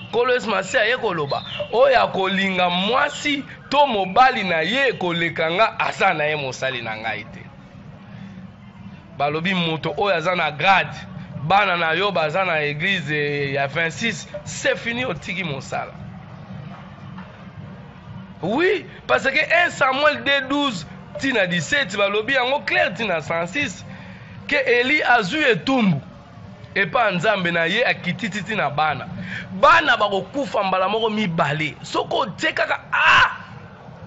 Speaker 2: Nkolo Yesu Masiya aye koloba, oyo akolinga mwasi to mobali na ye koleka nga aza na ye mosali na ngai te. Balobi moto oyo aza na grade, bana na yo baza na eglise ya 26, c'est fini, otiki mosala. Oui, parce que 1 Samuel 2:12 ti na 17 balobi yango clair ti na 106 ke Eli azui etumbu epa Nzambe na ye akititi ti na bana. Bana bakokufa mbala moko mibale. Soki otie kaka a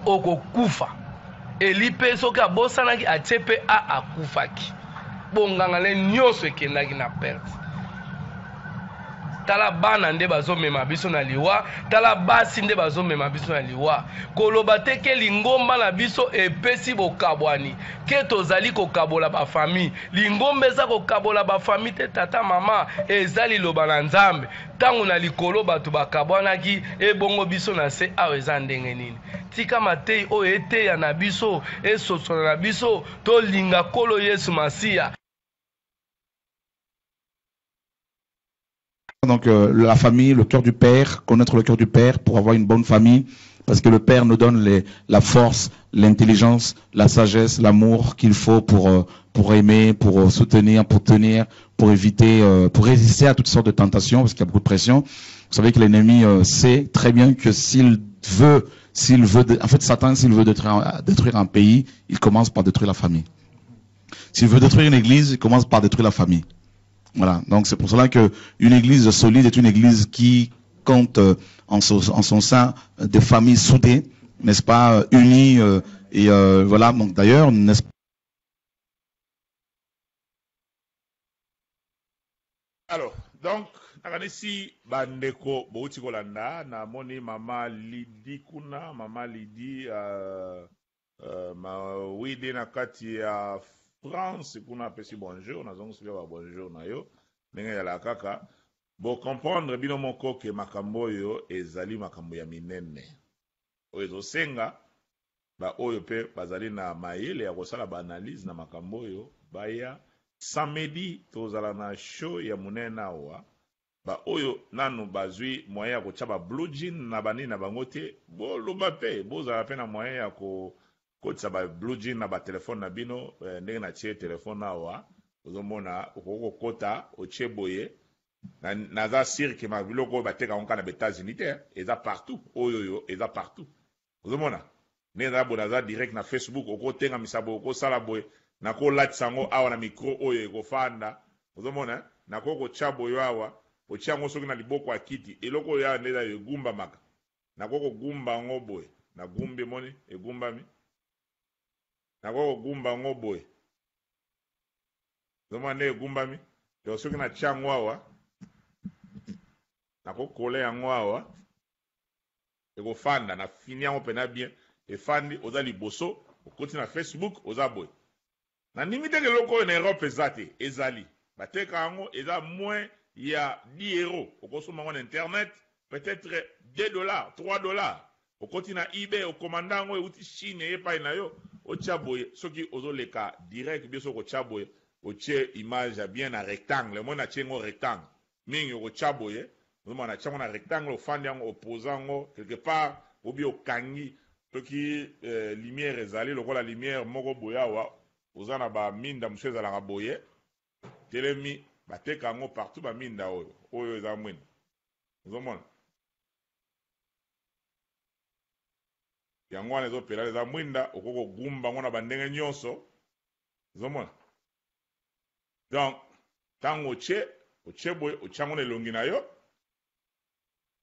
Speaker 2: okokufa. Eli pe soki abosanaki atie pe a akufaki. Bonganga ne nyonso ekendaki na perte. Tala bana nde bazo mema biso na liwa, tala basi nde bazo mema biso na liwa. Koloba te ke lingomba na biso epesi bokabwani, ke tozali kokabola ba famille. Lingomba eza kokabola ba famille te tata mama, eza liloba na Nzambe. Tango na likolo batu bakabwanaki, ebongo biso na se awa eza ndenge nini? Tika mateyi oyo eteya na biso, esosola na biso, tolinga Nkolo Yesu Masiya.
Speaker 4: Donc la famille, le cœur du père, connaître le cœur du père pour avoir une bonne famille, parce que le père nous donne les, la force, l'intelligence, la sagesse, l'amour qu'il faut pour, pour aimer, pour soutenir, pour tenir, pour éviter, pour résister à toutes sortes de tentations, parce qu'il y a beaucoup de pression. Vous savez que l'ennemi sait très bien que s'il veut, s'il veut, en fait, Satan, s'il veut détruire, détruire un pays, il commence par détruire la famille. S'il veut détruire une église, il commence par détruire la famille. Voilà. Donc c'est pour cela que une église solide est une église qui compte en son, en son sein des familles soudées, n'est-ce pas, unies. Et voilà. Donc d'ailleurs, n'est-ce
Speaker 1: Alors, donc, nakanisi bandeko bouti kolanda, namoni mama Lydie kuna, mama Lydie mawide na kati ya France kuna apesi bonjour, nazongisi ba bonjour na yo ndenge ezalaka kaka. Bo comprendre bino moko ke makambo oyo ezali makambo ya minene oyo ezosenga ba oyo pe bazali na mayele ya kosala ba analyse na makambo oyo baya. Samedi tozala na show ya monene awa. Ba oyo nanu bazwi moyen ya kotia ba blue jean na banini na bango te, boloba pe bozala pe na moyen ya kokotisa ba blue jean na ba telefone na bino. Ndenge natie telefone awa ozomona okoki kokota otie boye. Naza sûr ke ma biloko oyo bateka yango kaka na ba États-Unis te, eza partout. Oyo oyo eza partout. Ozomona ndenge naza boye, naza direct na Facebook, okotengamisa boye, okosala boye, nakolatisa yango awa na micro oyo ekofanda. Ozomona, nakoki kotya boyo awa, otya yango soki na liboko ya kiti, eloko oyo awa nde eza egumbamaka. Nakoki kogumba yango boye, nagumbi, emoni egumbami. Nakoki kogumba yango boye, ozomona nde egumbami. Donc soki natya yango awa, nakokole yango awa, ekofanda. Nafini yango mpena bien, efandi. Oza liboso, okoti na Facebook, oza boye. Nandimi te ke eloko oyo na Europe eza te. Ezali, bateka yango, eza moins ya 10 €. Okosomba yango na internet peut-être 2 $, 3 $. Okoti na eBay, okomanda yango, euti Chine, eye epai na yo. Otya boye, soki ozoleka direct, biso okotya boye, otie image ya bien na rectangle. Omoni, natie yango rectangle mingi. Okotya boye, ozomona natie yango na rectangle. Ofandi yango, opose yango quelque part, obi okangi. Soki lumière ezali lokola lumière moko boye awa, oza na baminda mosusu ezalaka boye, telemi. Bateka yango partout, baminda oyo. Oyo eza mwinda, ozomona yango wana ezopela, eza mwinda. Okoki kogumba yango na bandenge nyonso, ozomona. Donc ntango otie boye, otie yango na elongi na yo,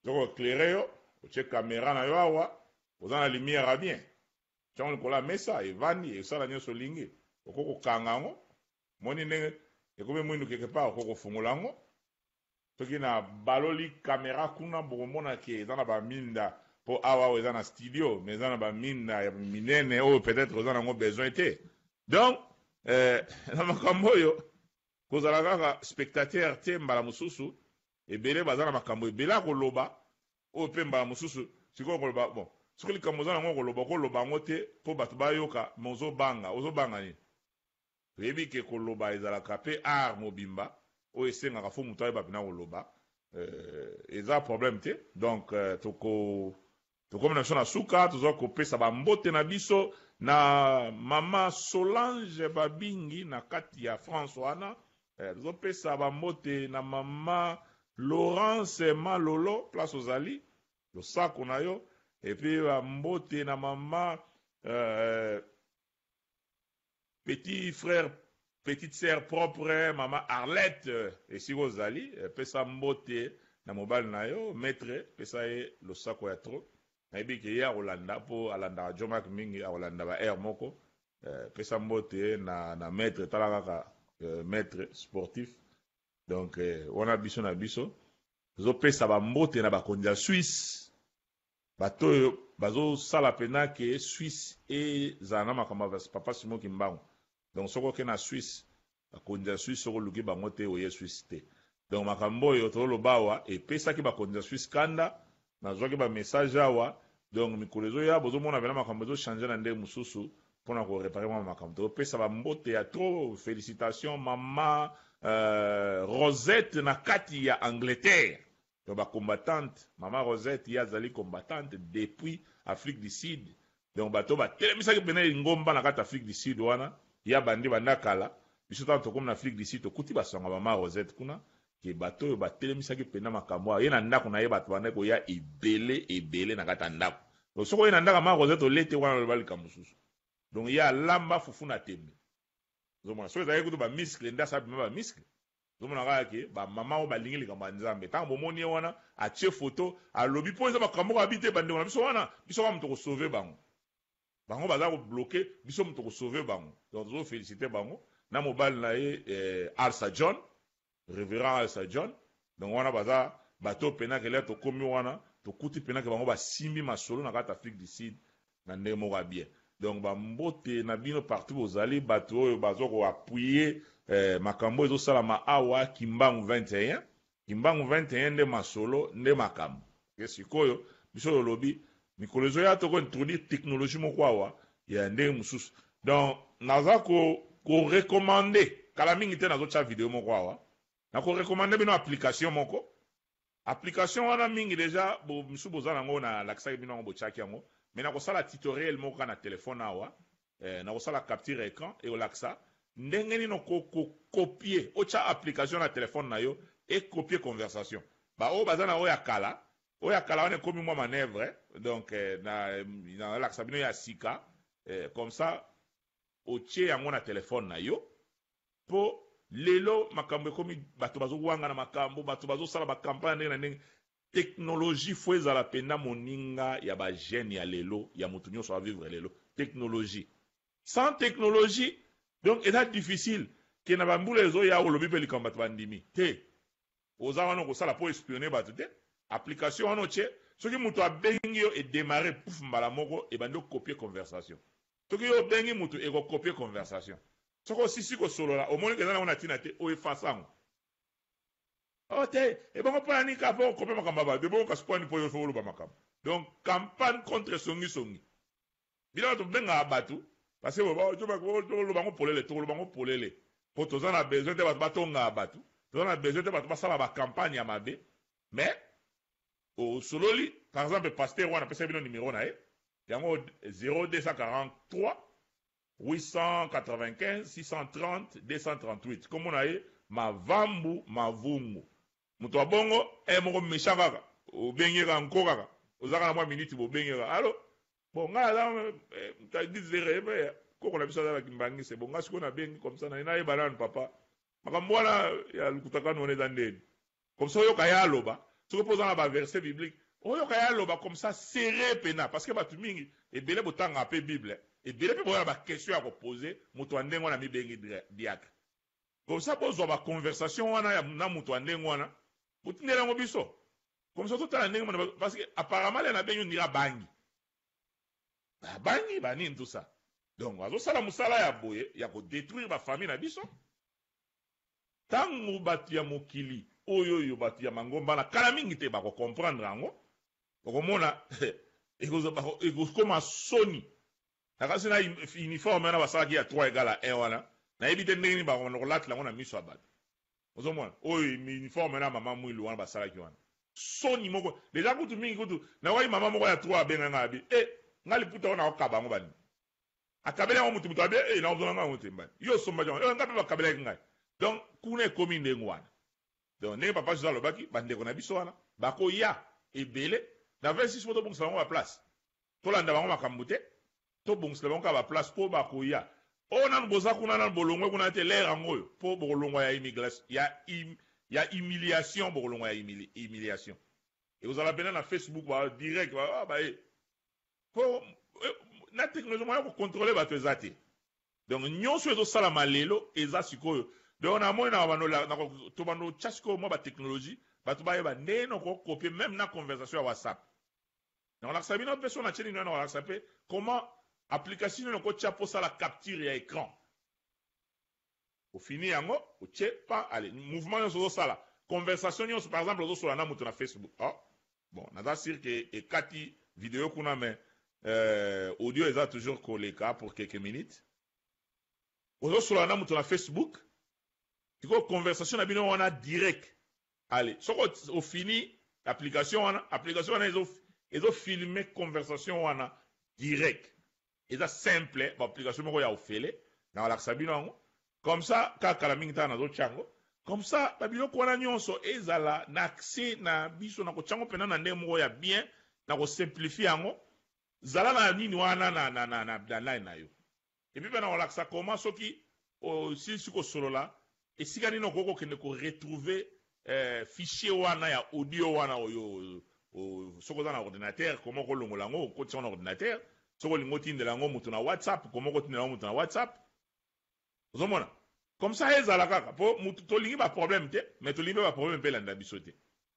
Speaker 1: soki oéclairer yo, otie caméra na yo awa, oza na lumière ya bien. Tie yango likolo ya mesa, evandi, esala nyonso olingi. Okoki kokanga yango, moni ndenge ekomi mwindu quelque part. Okoki kofungola yango. Soki na baloli caméra kuna, bokomona ke eza na baminda, mpo awa awa eza na studio, mais eza na baminda ya minene oyo peut-être oza nango besoin te. Donc na makambo oyo, kozala kaka spectateur te. Mbala mosusu ebele baza na makambo ebele ya koloba oyo mpe mbala mosusu sikoyo koloba. Bon, soki likambo oza nango koloba, okoloba yango te mpo bato bayoka, mais ozobanga. Ozobanga nini? Toyebi ke koloba ezalaka mpe art mobimba oyo esengaka fo moto ayeba mpena koloba. Eza problème te. Donc toko tokomi na biso na suka. Toza kopesa bambote na biso na mama Solange Babingi na kati ya France wana. Tozopesa bambote na mama Laurence Malolo, place ozali, losako na yo. Et puis bambote na mama petit frère, petite sœur propre, mama Arlette, esika ozali. Pesa mbote na mobali na yo, maître, pesa ye losako ya trop. Nayebi ke ye akolanda, mpo alandaka Jomak mingi, akolanda ba aire moko. Pesa mbote na maître. Tala kaka maître sportif. Donc wana biso na biso tozopesa bambote na bakonzi ya Suisse, bato oyo bazosala mpena ke Suisse ezala na makambo ya papa Simon Kimbangu. Donc soki oke na Suisse, bakonzi ya Suisse, soki oluki bango te, oye Suisse te. Donc makambo oyo toloba awa epesaki bakonzi ya Suisse kanda. Nazwaki bamessage awa. Donc mikolo ezoya, bozomona mpena makambo ezochange na ndenge mosusu mpona koréparer mwa makambo. Tozopesa bambote ya trop. Félicitation mama Rosette na kati ya Angleterre. Donc bacombattante, mama Rosette, ye azali combattante depuis Afrique du Sud. Donc bato batelemisaki mpena ngomba na kati Afrique du Sud wana, ya bandi banda kala. Biso ntango tokomi na Afrique du Sud, tokuti basonga mama Rosette kuna, ke bato oyo batelemisaki mpena makambo ayo. Ye na ndako na ye, bato bandaki koya ebele ebele na kati ya ndako. Donc soki oye na ndako ya mama Rosette, olete wana, oloba likambo mosusu. Donc ye alamba fufu na tembe, ozomona. Soki ezalaki kutu bamuscle nde asala bima bamuscle, ozomona kaka ke bamama oyo balingi likambo ya Nzambe. Ntango bomoni ye wana atie foto, alobi mpo eza makambo moko abi te. Bandeko na biso wana, biso kaka moto kosauver bango. Bango baza kobloquer biso, moto kosauver bango. Donc tozoféliciter bango na mobali na ye Alsa John, révérend Alsa John. Donc wana baza bato mpena kelia. Tokomi wana, tokuti mpena ke bango basimbi masolo na kati Afrique du Sud na ndenge moko ya bien. Donc bambote na bino partout bozali, bato oyo baza koappuyer makambo ezosalama awa, Kimbangu 21, Kimbangu 21 nde masolo, nde makambo. Ke sikoyo biso tolobi mikolo ezoya, tokointroduire technologie moko awa ya ndenge mosusu. Donc naza korecommander ko kala mingi te, nazotya video moko awa, nakorecommander bino application moko. Application wana mingi déjà bo misusu boza nango, nalakisaki bino yango, botiaki yango, mais nakosala tutoriel moko na telefone awa. Nakosala capture écran, ekolakisa ndenge nini okocopier, otya application na telefone na yo, ecopier conversation. Baoyo baza na oyo ya kala, oyo ya kala wana ekomi mwa manœuvre. Donc nalakisa bino ya sika. Comme ça otie yango na telefone na yo mpo. Lelo makambo ekomi, bato bazowangana makambo, bato bazosala bacampagne ndenge na ndenge. Technologie faut ezala mpenza moninga ya bajeune ya lelo, ya moto nyonso avivre lelo. Technologie, sans technologie donc eza difficile ke na bambula ezoya olobi mpe likambo bato bandimi te. Oza wana okosala mpo espionner bato te. Application wana otie, soki moto abengi yo, edémarre, pouf, mbala moko ebandi okopie conversation. Soki yo obengi moto, ekokopie conversation. Soki osisi kosolola, omoni eza nango na ntina te, oeffacer yango. O te, ebongo mpona nini kaka mpo okopie makambo ya bato? Ebongo kasi mpona nini mpo yo oloba makambo? Donc campagne contre songisongi, bino bato bobengaka bato, parce que toloba yango polele, tokoloba yango polele, mpo toza na besoin te bato batongaka bato, toza na besoin te bato basala bacampagne ya mabe. Mais osololi, par exemple pasteur wana, apesa bino numéro na ye yango, 0243 895 630 238. Kombo na ye Mavambu Mavungu. Moto ya bongo e moko méchant kaka, obengi kaka nko kaka, ozalaka na mwa minute, bobengi kaka: "Allo, bon, ngai aza moto adisere, koko na biso azalaki mbangise. Bon, ngai sikoyo nabengi comme ça, nayeba nanu papa, makambo wana ya lukutakano wana eza ndeni?" Comme ça oyoka ye aloba. Soki mpo oza na baverset biblique, oyoka ye aloba comme ça serré pena, parce que bato mingi ebele botangaka mpe Bible, ebele mpe boya na baquestion ya kopose moto ya ndenge wana mibengi diacre. Comme ça bozwa baconversation wana na moto ya ndenge wana, botindela yango biso, comme ça totala ndenge mona, parce que apparemment le nabengi ondira bangi babangi banini, tout ça. Donc azosala mosala ya boye ya kodétruire bafamille na biso. Ntango bato ya mokili oyo, oyo bato ya mangomba na kala mingi te bakocomprendre yango, okomona ekokoma soni. Nakasi na uniforme wana basalaki ya 3 égale à 1 wana, nayebi te ndenge nini bakobanda kolatela yango na miso ya bato. Ozomona oyo uniforme na mama Mwilu wana basalaki wana, soni moko deja. Kutu mingi kutu nakwaki mama moko ya 3 abenga ngai, abi e ngai liputa oyo nakokaba yango, bani akabeli yango mutu, mutu abi e nakozona ngai yango te, mbani yo osombaki yango, ngai mpe bakabelaki ngai. Donc kuna ekomi ndenge wana. Donc ndenge papa José alobaki, bandeko na biso wana bakoya ebele na 26 mpo tobongisa bango baplace, tolanda bango makambo te, tobongisela bango kaka baplace mpo bakoya. Oyo nanu boza kuna, nanu bolongwe kuna te, lere yango oyo mpo bokolongwa ya immigration, ya humiliation, bokolongwa ya humiliation. Ekozala mpena na Facebook ba direct baye mpo na technologie moya kocontrôle bato eza te. Donc nyonso ezosalama lelo eza sikoyo. Donc namoni na tobanda otya sikoyo mwa batechnologie, bato bayeba ndenge okokopie même na conversation ya WhatsApp. Nakolakisa bino mpe so na tie nini wana, nakolakisa mpe comment application nini okotya mposala capture ya écran. Ofini yango, otie pa, ale mouvement nyonso ozosala, conversation nyonso. Par exemple ozosola na moto na Facebook. Oh, bon, naza sûr ke ekati video kuna, mais audio eza toujours koleka pour quelques minutes. Ozosola na moto na Facebook sikoyo, conversation na bino wana direct. Ale soki ofini application wana, application wana ezofilme conversation wana direct. Eza simple, baapplication moko ya ofele, na balakisa bino yango comme ça kaka kala mingi. Ntaka nazotya yango comme ça, babiloko wana nyonso ezala na accès na biso na kotya yango mpena na ndenge moko ya bien, na kosimplifie yango. Zala na nini wana na line na yo. Et puis mpe na kolakisa comment soki osilisi kosolola, esika nini okoki kokende koretrouve fichier wana ya audio wana oyo. Soki oza na ordinateur, comment kolongola yango, okotisa na ordinateur. Soki olingi otindela yango moto na WhatsApp, comment kotindela yango moto na WhatsApp. Ozomona comme ça ezala kaka mpo mutu tolingi baproblème te, mais tolingi mpe baproblème mpe elanda biso te.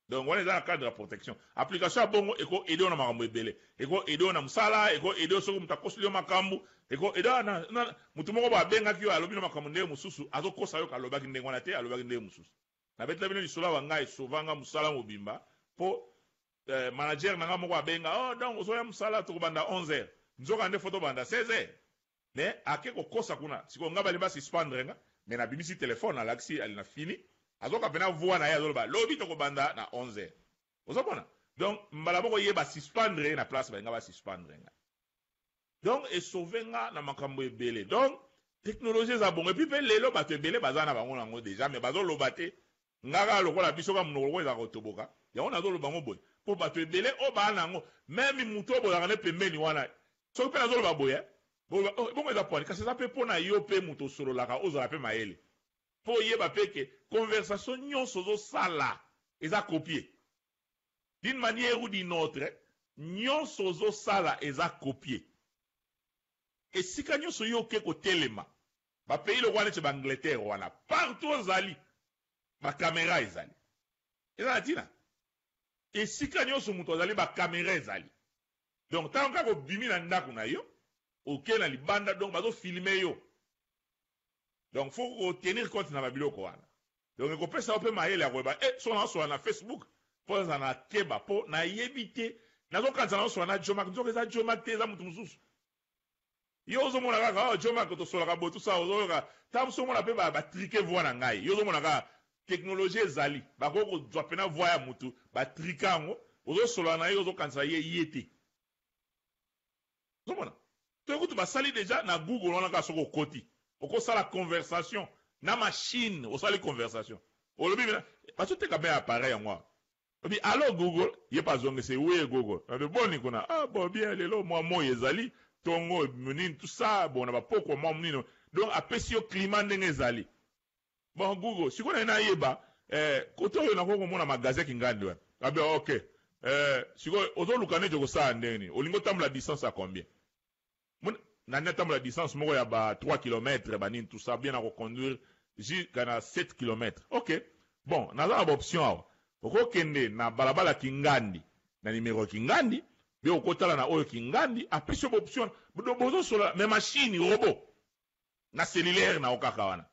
Speaker 1: Donc wana eza na cadre ya protection. Application ya bongo eko aider yo na makambo ebele, eko aider yo na mosala, eko aider yo soki moto akoseli yo makambo, eko aider na motu moko bo abengaki yo, alobi na makambo ndenge mosusu, azokosa yo, alobaki ndenge wana te, alobaki ndenge mosusu. Nabetela bino lisolo awa, ngai esovanga mosala mobimba, mpo manager na nga moko abenga: "Oh, donc ozoya mosala, tokobanda 11 heures." Nzoka nde fo tobanda 16 heures, mais ake kokosa kuna. Sikoyo nga balingi basuspendre nga, mais nabimisi telefone, alakisi ali na fini, azoka mpena voix na ye, azoloba: "Lobi tokobanda na 11 heures." Ozomona, donc mbala moko ye basuspendre ye na place balinga basuspendre nga. Donc esauve nga na makambo ebele. Donc technologie eza bongo. Et puis mpe lelo bato ebele baza na bango nango déjà, mais bazoloba te. Nga kaka lokola biso kaka monoko lokola eza kotoboka, yango nazoloba ngo boye, mpo bato ebele oyo baa na yango, même motu oyo bozalaka nde pembeni wana, soki mpe nazoloba boye, bongo eza poani, kasi eza mpe mpo na yo mpe moto osololaka, ozala mpe mayele. Faut oyeba pe que conversation nionso ozo sala eza copier. D'une manière ou d'une autre, nionso ozo sala eza copier. Esika nionso yo oke kotelema, ba pays lokola neti ba Angleterre wana, partout ozali, ba camera ezali. Eza na tina? Esika nionso mutu azali ba camera ezali. Donc tango kaka obimi na ndaku na yo, oke na libanda donc bazo filmer yo. Donc faut ko tenir compte na ba biloko wana. Donc ekopesa yo pe mayele ya koyeba eh soki nazo solola na Facebook faut nazala na keba po nayebi te nazo kanisa nazo solola na Djomack nzoka eza Djomack te eza mutu mususu. Yo ozo mona kaka oh Djomack tosololaka boye tout ça ozoyoka tango mosusu omona pe ba triquer voix na ngai yo ozo mona kaka technologie ezali bakoki kozwa pena voix ya mutu ba triquer yango ozo solola na ye ozo kanisa ye ye te. Ozo mona? Soki kutu basali dejà na Google wana kaka soki okoti oko sala conversation na machine osali conversation olobi bazo teka pe appareil yango awa olobi allo Google ye pe azongisi oui Google alobi boni kuna ah bon bien lelo mwa moyi ezali tongo nini tout ça bon na ba pokwa mwa nini donc apesi yo climat ndenge ezali bon Google sikoyo naye nayeba eh, kote oyo nakoki komona magasin kingandi wana abi ok eh, sikoyo ozoluka neti okosala ndenge nini olingi otambola distance ya combien nani atambola distance moko ya ba 3 km banini tout ça bien nako conduire jusqu'à na 7 km ok bon naza na baoption awa okokende na balabala kingandi na nimero ya kingandi be okotala na oyo kingandi apesi yo baoption bozosola mais machine robot na cellulaire na yo kaka wana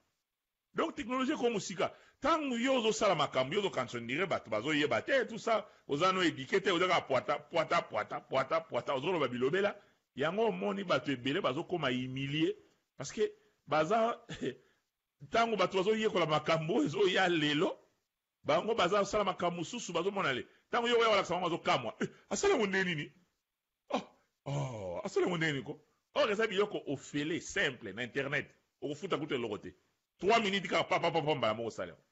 Speaker 1: donc technologie ekomi mosika tango yo ozo sala makambo yo ozo kanisa on dirait batu bazo yeba te tout ça oza no eduque te oza kaka puata puata puata puata puata ozo loba bilobela yango omoni batu ebele bazo koma humilie parce que baza tango batu bazo yekola makambo oyo ezo ya lelo bango baza sala makambo mosusu bazo mona le tango yo oya kolakisa bango bazo kamwa eh, asala yango ndenge nini Oh oh asala yango ndenge nini ko? Or eza biloko ofele simple na internet okofuta kutu eloko te 3 minutes kaka pa pa pa mbala moko osali yango.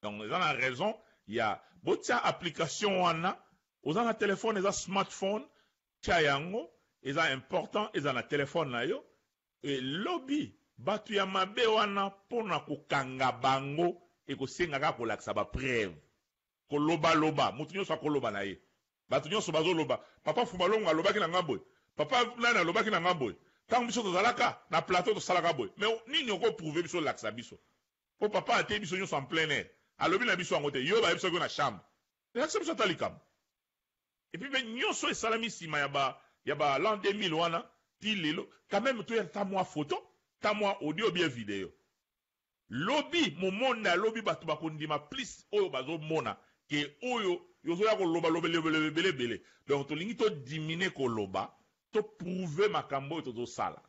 Speaker 1: Donc eza na raison ya botia application wana oza na telephone eza smartphone tia yango eza important eza na telephone na yo et lobi batu ya mabe wana pona kokanga bango ekosenga kaka kolakisa ba preuve Koloba loba, mutu nionso akoloba na ye. Batu nionso bazo loba, papa Fumalongo alobaki na nga boye, papa nani alobaki na nga boye, tango biso tozalaka na plateau tosalaka boye. Mais nini oko prouver biso olakisa biso? Po papa ateyi biso nionso en plein air, alobi na biso yango te, yo bayebisaki yo na chambre. Lakisa biso ata likambo. Et puis pe nionso esalami sima ya ba ya ba l'an 2000 wana ti lelo, quand meme toya ata mua photo, ata mua audio ou bien video. Lobi momonde alobi batu bako ndima plus oyo bazo mona ke oyo ozoya koloba loba ebele ebele donc tolingi to diminuer koloba to prouver makambo oyo tozo sala.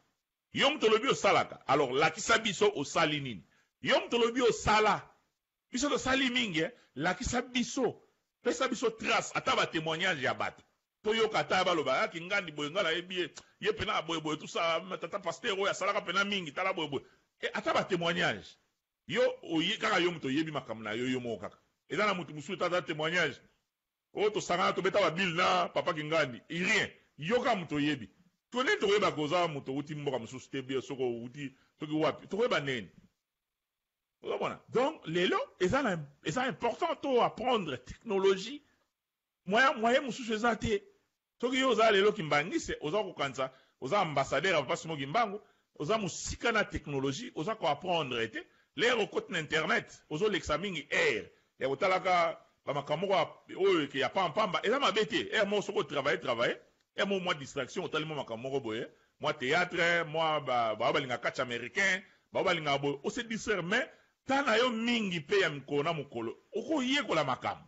Speaker 1: Yo mutu olobi osalaka alors lakisa biso osali nini yo mutu olobi osala biso tosali mingi eh lakisa biso pesa biso trace ata ba temoignage ya batu Toyoka ata baloba ah kingandi boye nga nayebi ye ye pena boye boye tout ça tata pasteur oyo asalaka pena mingi tala boye boye eh ata ba temoignage yo oye kaka yo moto oyebi makambo na yo yo moko kaka eza na moto mosusu ata temoignage oyo tosangana tobeta ba bill na papa kingandi rien yo kaka moto oyebi to nini tokoyeba ke oza moto owuti mboka mosusu te bien soki owuti soki wapi tokoyeba nini ozomona donc lelo eza na eza important to apprendre technologie Moyen moyen mosusu eza te. Soki yo oza lelo kimbanguiste oza kokanisa oza ambassadeur ya papa Simon Kimbangu, oza mosika na technologie, oza ko apprendre te. L'heure okoti na internet ozo lekisa mingi heure ya kotalaka ba makambo moko oyo ke ya pamba pamba, eza mabe te. Heure moko soki o travailler travailler, heure moko mwa distraction otali mwa makambo moko boye, mwa theatre, mwa ba oyo balingaka catch americain, ba oyo balingaka boye, o se distraire mais temps na yo mingi pe ya mikolo na mokolo okoyekola makambo.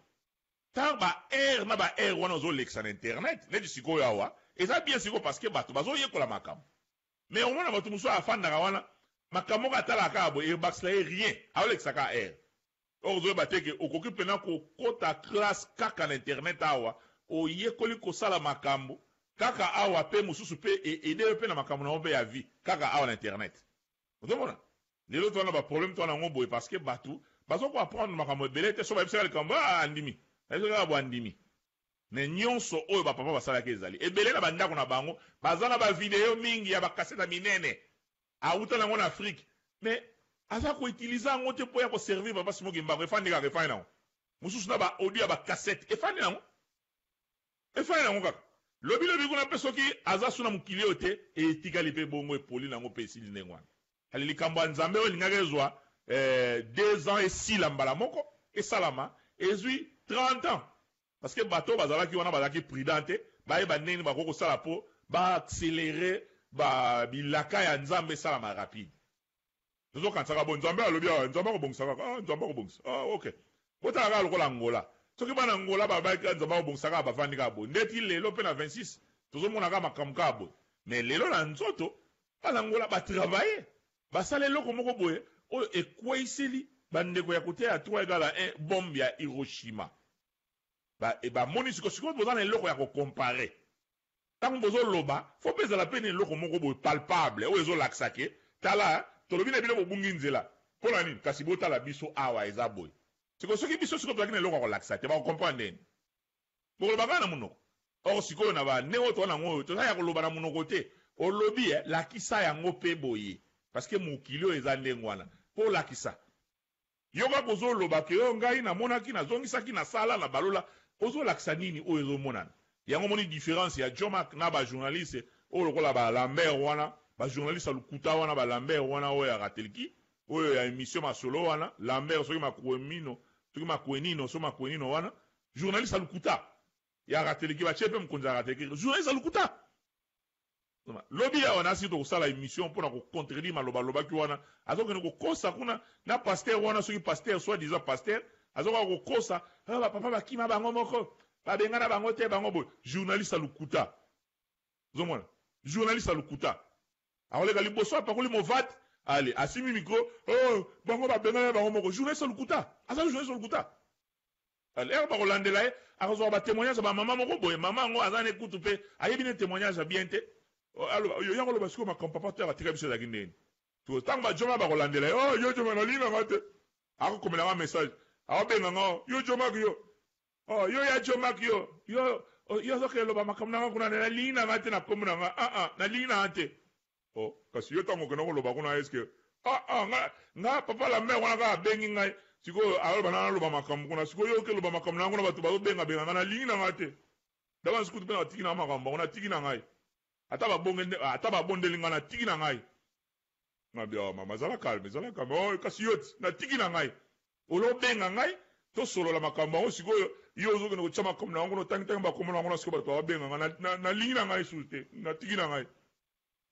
Speaker 1: Tango ba heure na ba heure wana ozo lekisa na internet neti sikoyo awa eza bien sikoyo parce que batu bazo yekola makambo mais omona batu mosusu afandaka wana makambo moko atalaka kaka boye ebakisela ye rien aolekisa kaka heure or ozoyeba te ke okoki pena kokota classe kaka na internet awa oyekoli kosala makambo kaka awa pe mosusu pe e aider yo pe na makambo na yo pe ya vie kaka awa na internet. Ozomona? Lelo toza na ba problème toza na yango boye parce que batu bazo ko apprendre makambo ebele te soki bayebisaka likambo ah andimi bayebisaka kaka boye andimi mais nionso oyo ba papa basalaki ezali ebele na ba ndako na bango baza na ba video mingi ya ba cassette ya minene awuta na yango na Afrique mais. Aza ko utiliser yango te mpo ya ko servir papa Simon Kimbangu, efandi kaka, efandi nango. Mosusu na ba audio ya ba cassette, efandi nango. Efandi nango kaka. Lobi lobi kuna mpe soki aza su na mokili oyo te, etikali mpe bongo, epoli nango mpe esili ndenge wana. Ale likambo ya Nzambe oyo elingaki ezwa eh, 2 ans esila mbala moko, esalama, ezwi 30 ans. Parce que bato oyo bazalaki wana bazalaki prudent te, bayeba ndenge nini bakoki kosala mpo ba accelerer ba bilaka ya Nzambe esalama rapide. Tozo kanisa kaka bo Nzambe alobi awa Nzambe akobongisa kaka ah Nzambe akobongisa ah ok. Botala kaka lokola Angola. Soki bana Angola balobaki kaka Nzambe akobongisa kaka bavandi kaka boye. Ndeti lelo pe na 26 tozo mona kaka makambo kaka boye. Mais lelo na nzoto bana Angola ba travailler. Basala eloko moko boye oyo ekweyiseli ba ndeko ya kote ya 3 egale à 1 bombe ya Hiroshima. Ba bamoni sikoyo sikoyo boza na eloko ya ko comparer. Tango bozo loba faut pe ezala pe na eloko moko boye palpable oyo ezo lakisa ke tala tolobi na bino bobungi nzela pona nini kasi botala biso awa eza boye. Sikoyo soki biso sikoyo tozalaki na eloko ya kolakisa te bako comprendre ndenge nini? Bokoloba kaka na munoko. Or sikoyo na ba ndenge oyo toza nango oyo toza ya koloba na munoko te. Olobi eh lakisa yango pe boye parce que mokili oyo eza ndenge wana po olakisa. Yo kaka ozo loba que oh ngai na monaki na zongisaki na sala na balola ozo lakisa nini oyo ezo monana? Yango omoni difference ya Djomack na ba journaliste oyo lokola ba Lambert wana ba journaliste ya lokuta wana ba Lambert wana oyo ya Ratelki oyo ya emission masolo wana Lambert soki Makuemino soki Makuenino soki Makuenino wana journaliste ya lokuta ya Ratelki batie pe mokonzi ya Ratelki journaliste ya lokuta. Lobi awa nasi tokosala emission pona ko contredire maloba alobaki wana azokende kokosa kuna na pasteur wana soki pasteur soit disant pasteur azokoka kokosa ah, ba papa bakima bango moko babengana bango te bango boye journaliste ya lokuta ozomona journaliste ya lokuta akoleka liboso apakoli movate ale asimi micro oh, bango babengana bango moko journaliste ya lokuta aza journaliste ya lokuta Heure bakolandela ye akozwaka ba temoignage ya ba mama moko boye, mama yango aza ne kutu pe ayebi ne temoignage ya bien te. Aloba yo yako loba sikoyo makambo papa to atika biso ezalaki ndeni. Sikoyo tango ba djoma bakolandela ye, oh yo djoma nalingi na nga te. Akokomela nga message, akobenga nga oh yo djomak yo. Oh yo ya djomak yo. Yo yo ozokende loba makambo na nga kuna nalingi na nga te na kombo na nga. Ah ah nalingi na nga te. Oh kasi yo tango okenda koloba kuna est ce que ah ah nga nga papa la mère wana kaka abengi ngai sikoyo aloba na naloba makambo kuna sikoyo yo oke loba makambo na kuna bato bazobenga benga ngai nalingi na ngai te dabans kutu mpe natiki na makambo yango natiki na ngai ata babonge ata babondeli ngai natiki na ngai ngabi oh mama zala calme zala calme oh kasi yo ti natiki na ngai olobenga ngai tosolola makambo yango sikoyo yo ozokende kotya makambo na yango kuna otangitangi bakombo na yango na sikoyo bato babenga ngai nalingi na ngai susu te natiki na ngai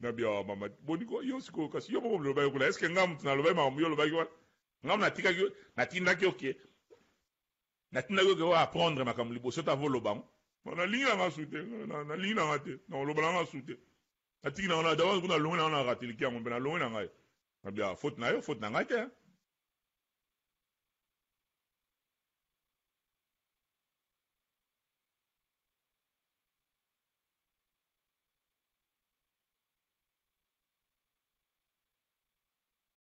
Speaker 1: Ngabi ah mama boni ko yo sikoyo kasi yo moko olobaki kuna est-ce que nga mutu nalobaki makambo yo olobaki wana nga natikaki yo natindaki yo ke natindaki yo ke o apprendre makambo liboso te avant oloba yango nalingi na nga su te nalingi na nga te nakoloba na nga su te natiki na nga d'abord kuna nalongwe na nga na rateliki yango mpe nalongwe na ngai ngabi ah faute na yo faute na ngai te.